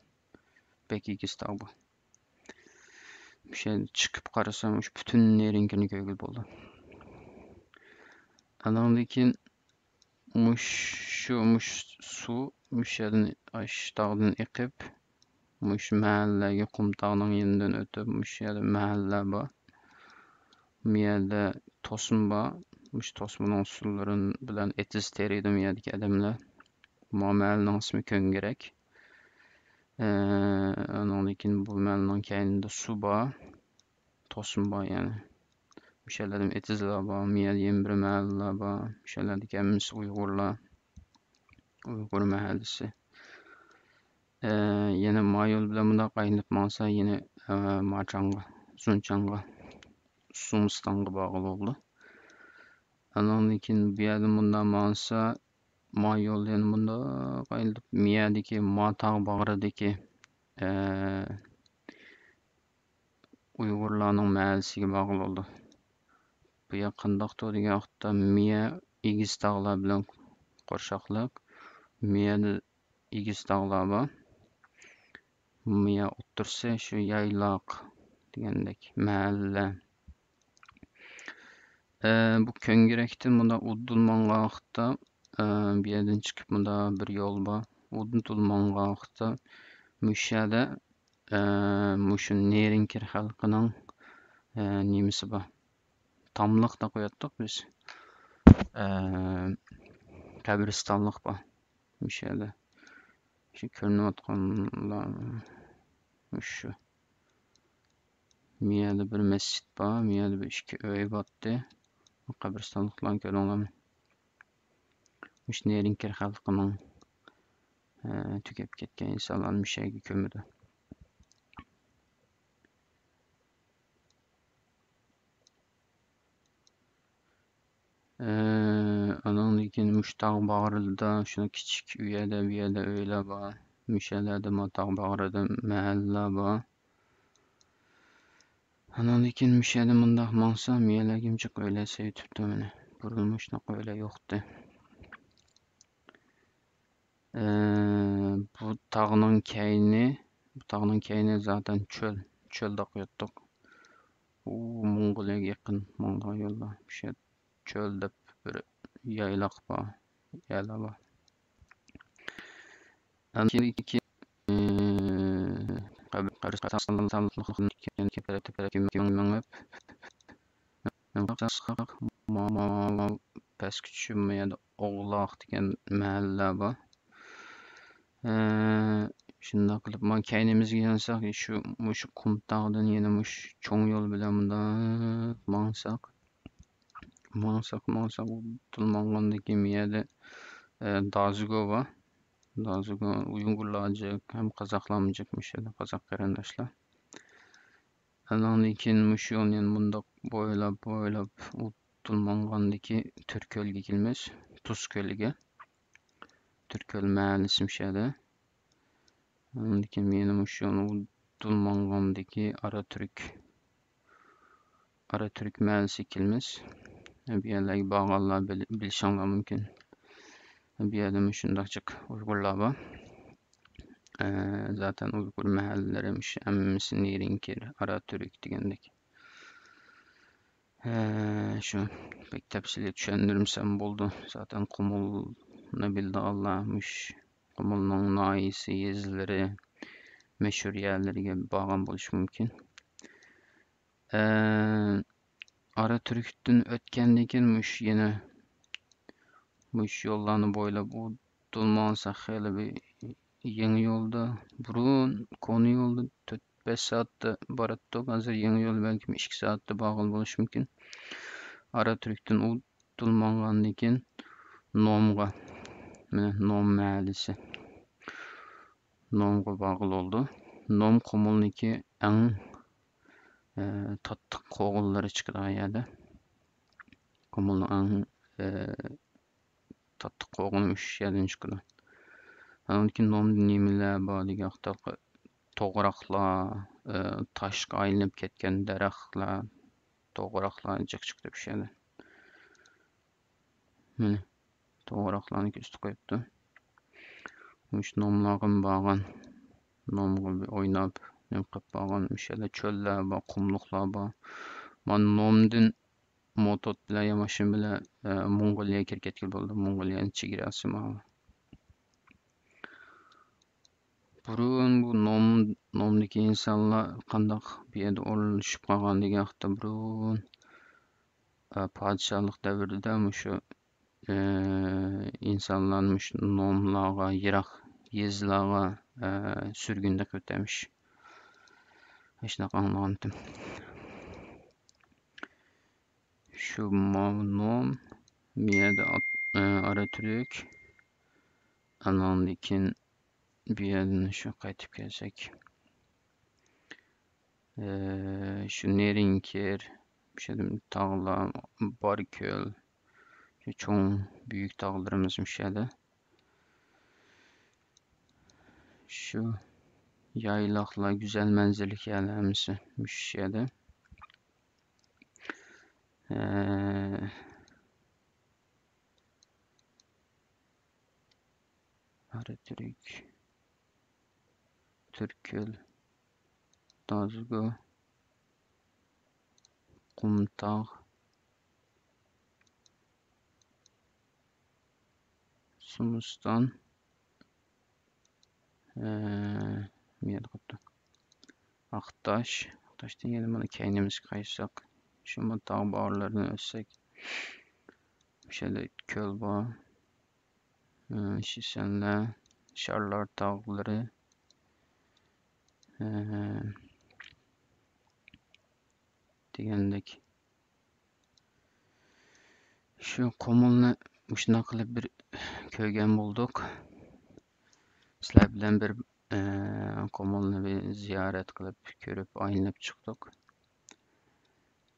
بەك ئېگىز تاغ بۇ. مۇشۇ يەردىن چىقىپ قارىسا مۇشۇ پۈتۈن نېرىنكىنى كۆرگىلى بولىدۇ. ئانىڭدىن كېيىن مۇشۇ، مۇشۇ سۇ مۇشۇ يەردىن، ئاشۇ تاغدىن ئېقىپ، مۇشۇ مەھەللىلەرگە، قۇمتاغنىڭ يېنىدىن ئۆتۈپ، مۇشۇ يەردە مەھەللىلەر بار. بۇ يەردە توسما بار. مۇشۇ توسمىنىڭ سۇلىرى بىلەن ئېتىز تېرىيدۇ بۇ يەردىكى ئادەملەر. ما مەھەللىنىڭ ئىسمى كۆڭگىرەك. ئە، ئانىڭدىن كېيىن بۇ مەھەللىنىڭ كەينىدە سۇ بار. توسما بار يەنى. مۇشۇ يەرلەردە ئېتىزلار بار، مۇ يەردە يەنە بىر مەھەللىلەر بار. مۇشۇ يەرلەردىكى ھەممىسى ئۇيغۇرلار. ئۇيغۇر مەھەللىسى. ئە، يەنە ما يول بىلەن مۇنداق ئايلىنىپ ماڭسا، يەنە، ئە، ماچاڭغا، زۇنچاڭغا، زۇڭزىتاڭغا بارغىلى بولىدۇ. ئانىڭدىن كېيىن بۇ يەردىن مۇنداق ماڭسا، ما يول يەنە مۇنداق ئايلىنىپ، مۇ يەردىكى ما تاغ باغرىدىكى، ئە، ئۇيغۇرلارنىڭ مەھەللىسىگە بارغىلى بولىدۇ. بۇ يەر قانداقتۇ دېگەن ۋاقىتتا، مۇ يەر ئېگىز تاغلار بىلەن قورشاقلىق، مۇ يەردە ئېگىز تاغلار بار. مۇ يەر ئوتتۇرىسى شۇ يايلاق دېگەندەك مەھەللە. ئە، بۇ كۆڭگىرەكتىن مۇنداق ئۇدۇل ماڭغان ۋاقىتتا، ئە، بۇ يەردىن چىقىپ مۇنداق بىر يول بار. ئۇدۇل ماڭغان ۋاقىتتا مۇشۇ يەردە، ئە، مۇشۇ نېرىنكىر خەلقىنىڭ، ئە، نېمىسى بار. تاملىق دەپ قوياتتۇق بىز. ئە، قەبرىستانلىق بار. مۇشۇ يەردە. شۇ كۆرۈنۈۋاتقانلار مۇشۇ. مۇ يەردە بىر مەسچىت بار، مۇ يەردە بىر ئىككى ئۆي بارتتى. قەبرىستانلىقلارنى كۆردۈڭلارمۇ؟ مۇشۇ نېرىنكىر خەلقىنىڭ، ئە، تۈگەپ كەتكەن ئىنسانلارنى مۇشۇ يەرگە كۆمىدۇ. ئە، ئانىڭدىن كېيىن مۇشۇ تاغ باغرىدا شۇنداق كىچىك ئۇ يەردە، بۇ يەردە ئۆيلەر بار. مۇشۇ يەرلەردە ما تاغ باغرىدا مەھەللىلەر بار. ئانىڭدىن كېيىن مۇشۇ يەردە مۇنداق ماڭسا، مۇ يەرلەرگە جىق ئۆيلەر سېلىۋېتىپتۇ مانا. بۇرۇن مۇشۇنداق ئۆيلەر يوقتى. ئە، بۇ تاغنىڭ كەينى، بۇ تاغنىڭ كەينى زاتەن چۆل، چۆل دەپ قوياتتۇق. ئۇ موڭغۇلىيەگە يېقىن ماڭىدىغان يوللار. مۇشۇ يەر چۆل دەپ بىر يايلاق بار، يەرلەر بار. ئاندىن كېيىن، ئى، قەبرىستانلىقتىن كېيىن تەرەپكە مېڭىپ، مېڭىپ، مېڭىپ، مېڭىپ، مېڭىپ، مېڭىپ، مېڭىپ، پەسكە چۈشۈپ، ما يەردە ئوغلاق دېگەن مەھەللە بار. ئى، شۇنداق قىلىپ، ما كەينىمىزگە يانساق، شۇ، مۇشۇ قۇمتاغدىن يەنە مۇشۇ چوڭ يول بىلەن مۇنداق ماڭساق، ماڭساق، ماڭساق، ئۇدۇل ماڭغاندىن كېيىن بۇ يەردە، ئە، دازىگو بار. دازىگو ئۇيغۇرلار جىق ھەم قازاقلارمۇ جىق مۇشۇ يەردە، قازاق قېرىنداشلار. ئانىڭدىن كېيىن مۇشۇ يولنى يەنە مۇنداق بويلاپ، بويلاپ، ئۇدۇل ماڭغاندىكى تۈركۆلگە كېلىمىز. تۇز كۆلىگە. تۈرك كۆل مەھەللىسى مۇشۇ يەردە. ئاندىن كېيىن مېنىڭ مۇشۇ دۇلمانغاندىكى ئارا تۈرك، ئارا تۈرك مەھەللىسىگە كېلىمىز. بۇ يەرلەرگە بارغانلار بىل-، بىلىشىڭلار مۇمكىن. بۇ يەردە مۇشۇنداق جىق ئۇيغۇرلار بار. ئە، زاتەن ئۇيغۇر مەھەللىلىرى مۇشۇ ھەممىسى نېرىنكىر، ئارا تۈرك دېگەندەك. ئە، شۇ بەك تەپسىلىي چۈشەندۈرمىسەم بولىدۇ. زاتەن قۇمۇلنى بىلىدىغانلار مۇشۇ قۇمۇلنىڭ ناھىيەسى، يېزىلىرى، مەشھۇر يەرلىرىگە بارغان بولۇشى مۇمكىن. ئە، ئارا تۈركتىن ئۆتكەندىن كېيىن مۇشۇ يەنە مۇشۇ يوللارنى بويلاپ ئۇدۇل ماڭساق خېلى بىر يېڭى يولدا، بۇرۇن كونا يولدا تۆت بەش سائەتتە باراتتۇق. ھازىر يېڭى يول بەلكىم ئىككى سائەتتە بارغىلى بولۇشى مۇمكىن. ئارا تۈركتىن ئۇدۇل ماڭغاندىن كېيىن نومغا، مانا نوم مەھەللىسى. نومغا بارغىلى بولىدۇ. نوم قۇمۇلنىڭكى ئەڭ، ئە، تاتلىق قوغۇنلىرى چىقىدىغان يەردە. قۇمۇلنىڭ ئەڭ، ئە، تاتلىق قوغۇنى مۇشۇ يەردىن چىقىدۇ. ئاندىن كېيىن نومدا نېمىلەر بار دېگەن ۋاقىتتا، توغراقلار، ئە، تاشقا ئايلىنىپ كەتكەن دەرەخلەر، توغراقلار جىق چىقتى مۇشۇ يەردە. مانا، توغراقلارنى كۆرسىتىپ قويۇپتۇ. مۇشۇ نوملارغىمۇ بارغان. نومغا بىر ئويناپ، نېمە قىلىپ بارغان. مۇشۇ يەردە چۆللەر بار، قۇملۇقلار بار. مانا نومدىن موتوت بىلەن يا ماشىنا بىلەن، ئە، موڭغۇلىيەگە كىرىپ كەتكىلى بولىدۇ. موڭغۇلىيەنىڭ چېگراسى ماۋۇ. بۇرۇن بۇ نوم، نومدىكى ئىنسانلار قانداق بۇ يەردە ئورۇنلىشىپ قالغان دېگەن ۋاقىتتا، بۇرۇن، ئە، پادىشاھلىق دەۋرىدە مۇشۇ، ئە، ئىنسانلارنى مۇشۇ نوملارغا، يىراق يېزىلارغا، ئە، سۈرگۈندە قىلىۋەتەمىش. ئاشۇنداق ئاڭلىغانتىم. شۇ ماۋۇ نوم، بۇ يەردە ئات-، ئە، ئارا تۈرك. ئاناندىن كېيىن بۇ يەردىن شۇ قايتىپ كەلسەك، ئە، شۇ نېرىنكىر، شۇ تاغلار، باركۆل، شۇ چوڭ بۈيۈك تاغلىرىمىز مۇشۇ يەردە. شۇ يايلاقلار، گۈزەل مەنزىرىلىك يەرلەر ھەممىسى مۇشۇ يەردە. ئە، ئارا تۈرك، تۈرككۆل، دازگو، قۇمتاغ، سۇمۇستان، ئە، نېمە قاپتۇ؟ ئاقتاش. ئاقتاشتىن يەنە مانا كەينىمىزگە قايتساق، شۇ تاغ باغرىلىرىدىن ئۆتسەك، مۇشۇ يەردە كۆل بار. ئە، شىشەنلەر، شارلار تاغلىرى، ئە، دېگەندەك. شۇ قۇمۇلنى مۇشۇنداق قىلىپ بىر كۆرگەن بولدۇق. سىلەر بىلەن بىر، ئە، قۇمۇلنى بىر زىيارەت قىلىپ، كۆرۈپ، ئايلىنىپ چىقتۇق.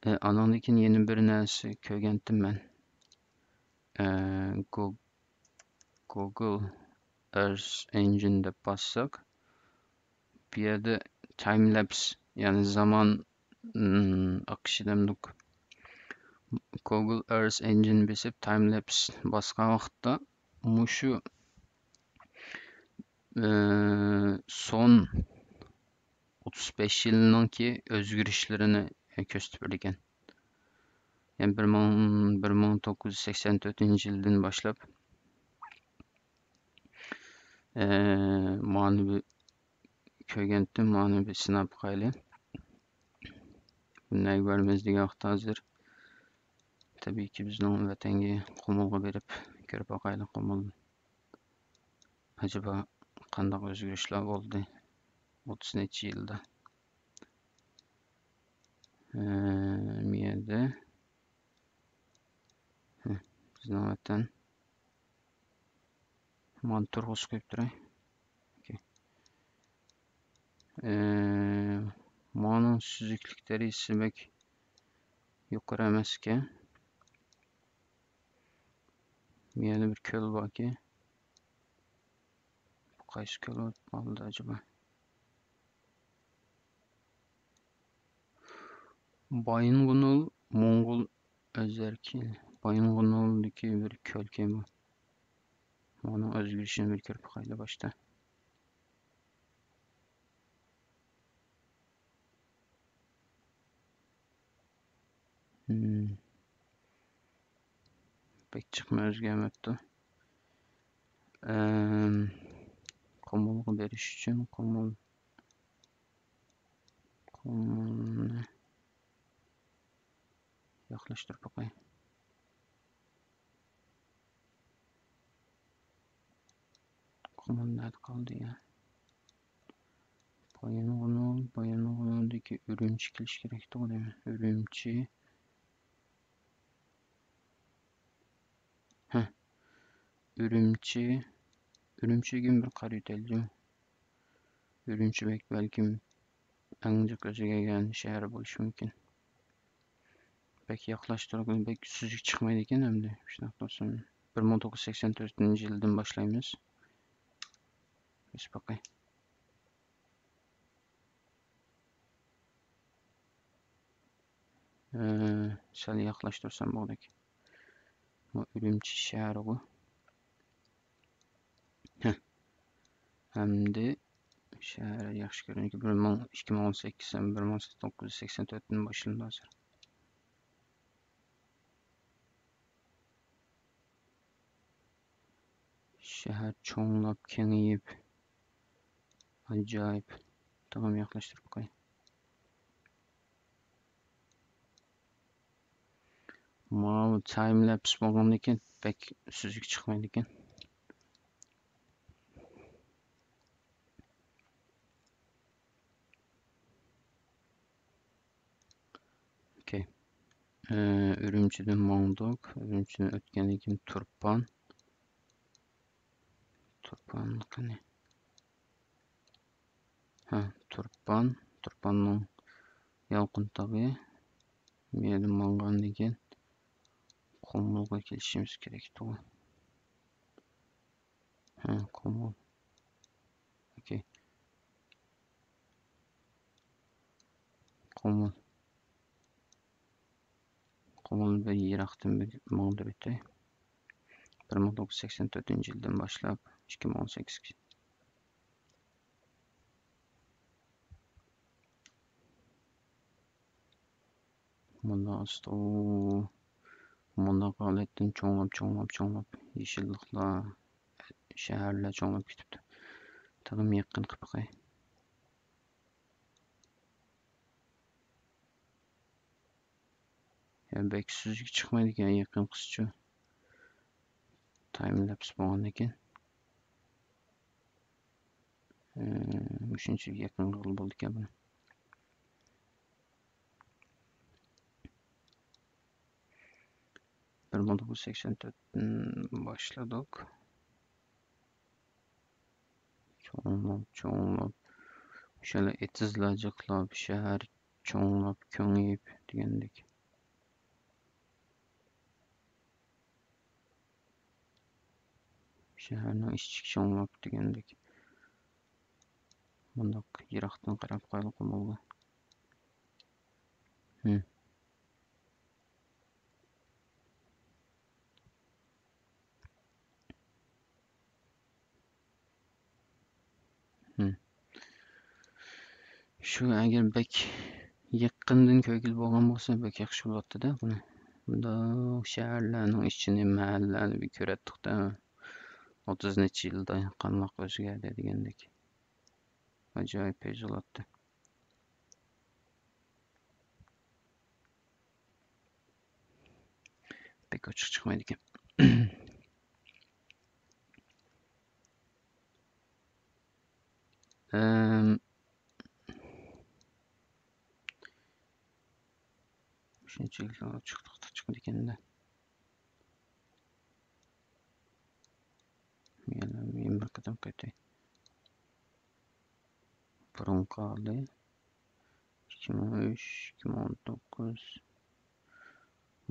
ئە، ئانىڭدىن كېيىن يەنە بىر نەرسە كۆرگەنتىم مەن. ئە، گۇ-، گۇگل ئەرس ئېنجىن دەپ باسساق، بۇ يەردە تايم لەپس، يەنى زامان، ئىم، ئېقىشى دەمدۇق. گۇگل ئەرس ئېنجىن بېسىپ، تايم لەپس باسقان ۋاقىتتا مۇشۇ، ئى، سون ئوتتۇز بەش يىلنىڭكى ئۆزگىرىشلىرىنى كۆرسىتىپ بېرىدىكەن. يەنى بىر مىڭ، بىر مىڭ توققۇز يۈز سەكسەن تۆتىنچى يىلدىن باشلاپ، ئى، مانى بىر كۆرگەنتىم، مانى بىر سىناپ باقايلى. نەگە بارىمىز دېگەن ۋاقىتتا ھازىر، تەبىئىيكى، بىزنىڭ ۋەتەنگە، قۇمۇلغا بېرىپ كۆرۈپ باقايلى، قۇمۇل ئەجەبا قانداق ئۆزگىرىشلەر بولدى ئوتتۇز نەچچە يىلدا. ئە، مۇ يەردە، ھە، بىزنىڭ ۋەتەن. مانا تۇرغۇزۇپ قويۇپ تۇراي. ئوكەي. ئە، مانىڭ سۈزۈكلۈك دەرىجىسى بەك يۇقىرى ئەمەس ئىكەن. يەنە بىر كۆل باركى. بۇ قايسى كۆل بولۇپ قالدى ئەجەبا؟ بايىنغۇنۇل موڭغۇل ئۆزەركى. بايىنغۇنۇلدىكى بىر كۆلكەن بۇ. ئۇنىڭ ئۆزگىرىشىنى بىر كۆرۈپ باقايلى باشتا. بەك جىقمۇ ئۆزگەرمەپتۇ. ئەم، قۇمۇلغا بېرىش ئۈچۈن قۇمۇل، قۇمۇلنى ياخلاشتۇرۇپ باقاي. قۇمۇل نەدە قالدى يا؟ بايىنغۇنۇل، بايىنغۇنۇلدىكى ئۈرۈمچى كېلىشى كېرەكتىغۇ دەيمەن. ئۈرۈمچى. ھە. ئۈرۈمچى. ئۈرۈمچىگە بىر قارىۋېتەيلى. ئۈرۈمچى بەك بەلكىم ئەڭ جىق ئۆزگەرگەن شەھەر بولۇشى مۇمكىن. بەك ياخلاشتۇرغىلى بەك سۈزۈك چىقمايدىكەن ئەمدى. شۇنداق بولسۇن. بىر مىڭ توققۇز يۈز سەكسەن تۆتىنچى يىلدىن باشلايمىز. بېسىپ باقاي. ئى، سەل ياخلاشتۇرسام بولدى. بۇ ئۈرۈمچى شەھىرىغۇ. ھە. ئەمدى شەھەر ياخشى كۆرۈنىدۇ. بىر مىڭ، ئىككى مىڭ ئون سەككىز ھەم بىر مىڭ توققۇز يۈز سەكسەن تۆتتىن باشلىنىدۇ ھازىر. شەھەر چوڭلاپ، كېڭىيىپ، ئاجايىپ. تاغام ياخلاشتۇرۇپ قوي. ماۋۇ تايم لەپس بولغاندىكىن بەك سۈزۈك چىقمايدىكەن. ئوكەي. ئۈرۈمچىدىن ماڭدۇق. ئۈرۈمچىدىن ئۆتكەندىن كېيىن تۇرپان. تۇرپان قېنى؟ ھە، تۇرپان. تۇرپاننىڭ يالقۇن تاغى. بۇ يەردىن ماڭغاندىن كېيىن قۇمۇلغا كېلىشىمىز كېرەكتىغۇ. ھە، قۇمۇل. ئوكەي. قۇمۇل. قۇمۇلنى بىر يىراقتىن بىر ماڭدۇرۇۋېتەي. بىر مىڭ توققۇز يۈز سەكسەن تۆتىنچى يىلدىن باشلاپ ئىككى مىڭ ئون سەككىزگىچە. مۇنداق ئاستا، مۇنداق ھالەتتىن چوڭلاپ، چوڭلاپ، چوڭلاپ، يېشىللىقلار، شەھەرلەر چوڭلاپ كېتىپتۇ. تېخىمۇ يېقىن قىلىپ باقاي. يا بەك سۈزۈك چىقمايدىكەن يېقىنقىسىچۇ. تايم لەپس بولغاندىكىن. ئى، مۇشۇنچىلىك يېقىن قىلغىلى بولىدىكەن بۇنى. بىر مىڭ توققۇز يۈز سەكسەن تۆتتىن باشلىدۇق. چوڭلاپ، چوڭلاپ، مۇشۇلار ئېتىزلار جىقلاپ، شەھەر چوڭلاپ، كېڭىيىپ دېگەندەك. شەھەرنىڭ ئىچى چوڭلاپ دېگەندەك. مۇنداق يىراقتىن قاراپ قايلىقى بولدى. ھىم. ھىم. شۇ ئەگەر بەك يېقىندىن كۆرگىلى بولغان بولسا، بەك ياخشى بولاتتى-دە بۇنى. بۇنداق شەھەرلەرنىڭ ئىچىنى، مەھەللىلەرنى بىر كۆرەتتۇق-دە. ئوتتۇز نەچچە يىلدا قانداق ئۆزگەردى دېگەندەك. ئاجايىپ پەيزى بولاتتى. بەك ئوچۇق چىقمايدىكەن. ئەم، شۇنچىلىك ئوچۇقلۇقتا چىقىدىكەن-دە. يەنە بىر قېتىم قايتاي. بۇرۇنقى ھالى. ئىككى مىڭ ئۈچ، ئىككى مىڭ ئون توققۇز.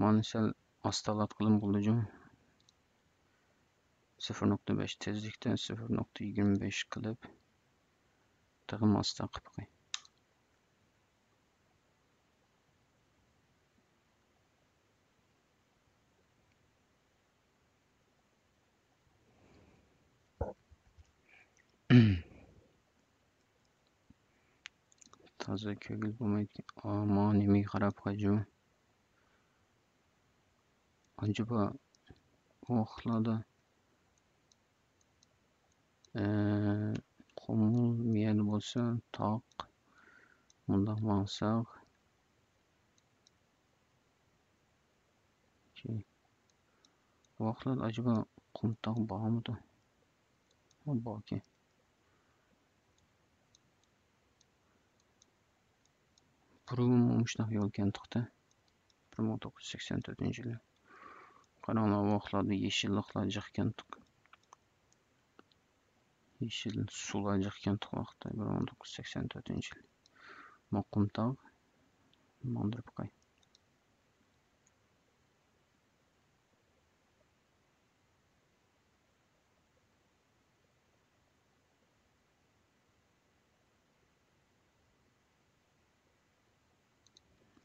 مانا سەل ئاستىلاتقىلىم بولدى جۇمۇ. سىفىر نۇقتا بەش تېزلىكتىن سىفىر نۇقتا يىگىرمە بەش قىلىپ، تېخىمۇ ئاستا قىلىپ قوياي. تازا كۆڭۈل بولمايدىكەن. ئا، ماڭا نېمىگە قاراپ قويدى جۇمۇ؟ ئاجابا ئۇ ۋاقىتلاردا، ئە، قۇمۇل مىيەدە بولسا تاق، مۇنداق ماڭساق، ئوكەي. بۇ ۋاقىتلاردا ئاجابا قۇمتاغ بارمىدۇ؟ ھە، باركەن. بۇرۇنمۇ مۇشۇنداق يول كەنتۇقتا. بىر مىڭ توققۇز يۈز سەكسەن تۆتىنچى يىلى. قاراڭلار، ئۇ ۋاقىتلاردا يېشىللىقلار جىق كەنتۇق. يېشىل سۇلار جىق كەنتۇق ۋاقىتتا، بىر مىڭ توققۇز يۈز سەكسەن تۆتىنچى يىل. ماقۇمتاغ ماڭدۇرۇپ قوي.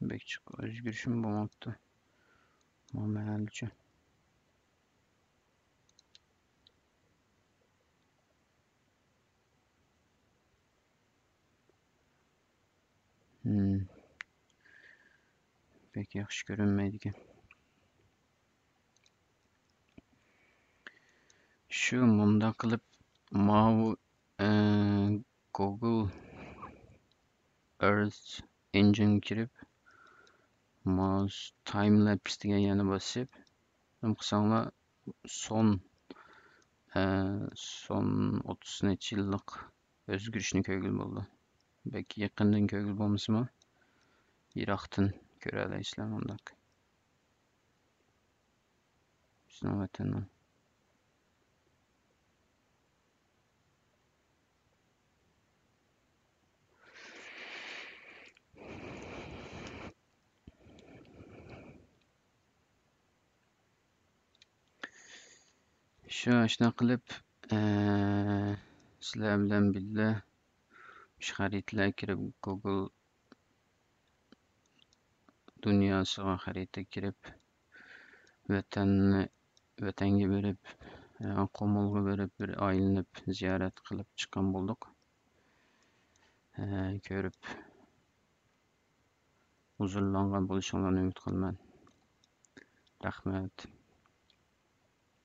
بەك جىق ئۆزگىرىشمۇ بولماپتۇ. مانا ھەلىچۇ. بەك ياخشى كۆرۈنمەيدىكەن. شۇ مۇنداق قىلىپ ماۋۇ، ئە، گوگل ئەرت ئىنجىنغا كىرىپ، ماۋۇ تايملەپس دېگەن يەرنى باسىپ، نېمە قىلساڭلار، سون، ئە، سون ئوتتۇز نەچچە يىللىق ئۆزگىرىشنى كۆرگىلى بولىدۇ. بەك يېقىندىن كۆرگىلى بولمىسىمۇ، يىراقتىن كۆرەلەيسىلەر مۇنداق. بىزنىڭ ۋەتەننىڭ. شۇ، ئاشۇنداق قىلىپ، ئە، سىلەر بىلەن بىللە مۇشۇ خەرىتىلەرگە كىرىپ، گوگل دۇنياسىغا خەرىتىگە كىرىپ، ۋەتەننى، ۋەتەنگە بېرىپ، ئە، قۇمۇلغا بېرىپ، بىر ئايلىنىپ، زىيارەت قىلىپ چىققان بولدۇق. ئە، كۆرۈپ، ھۇزۇرلانغان بولۇشۇڭلارنى ئۈمىد قىلىمەن. رەھمەت.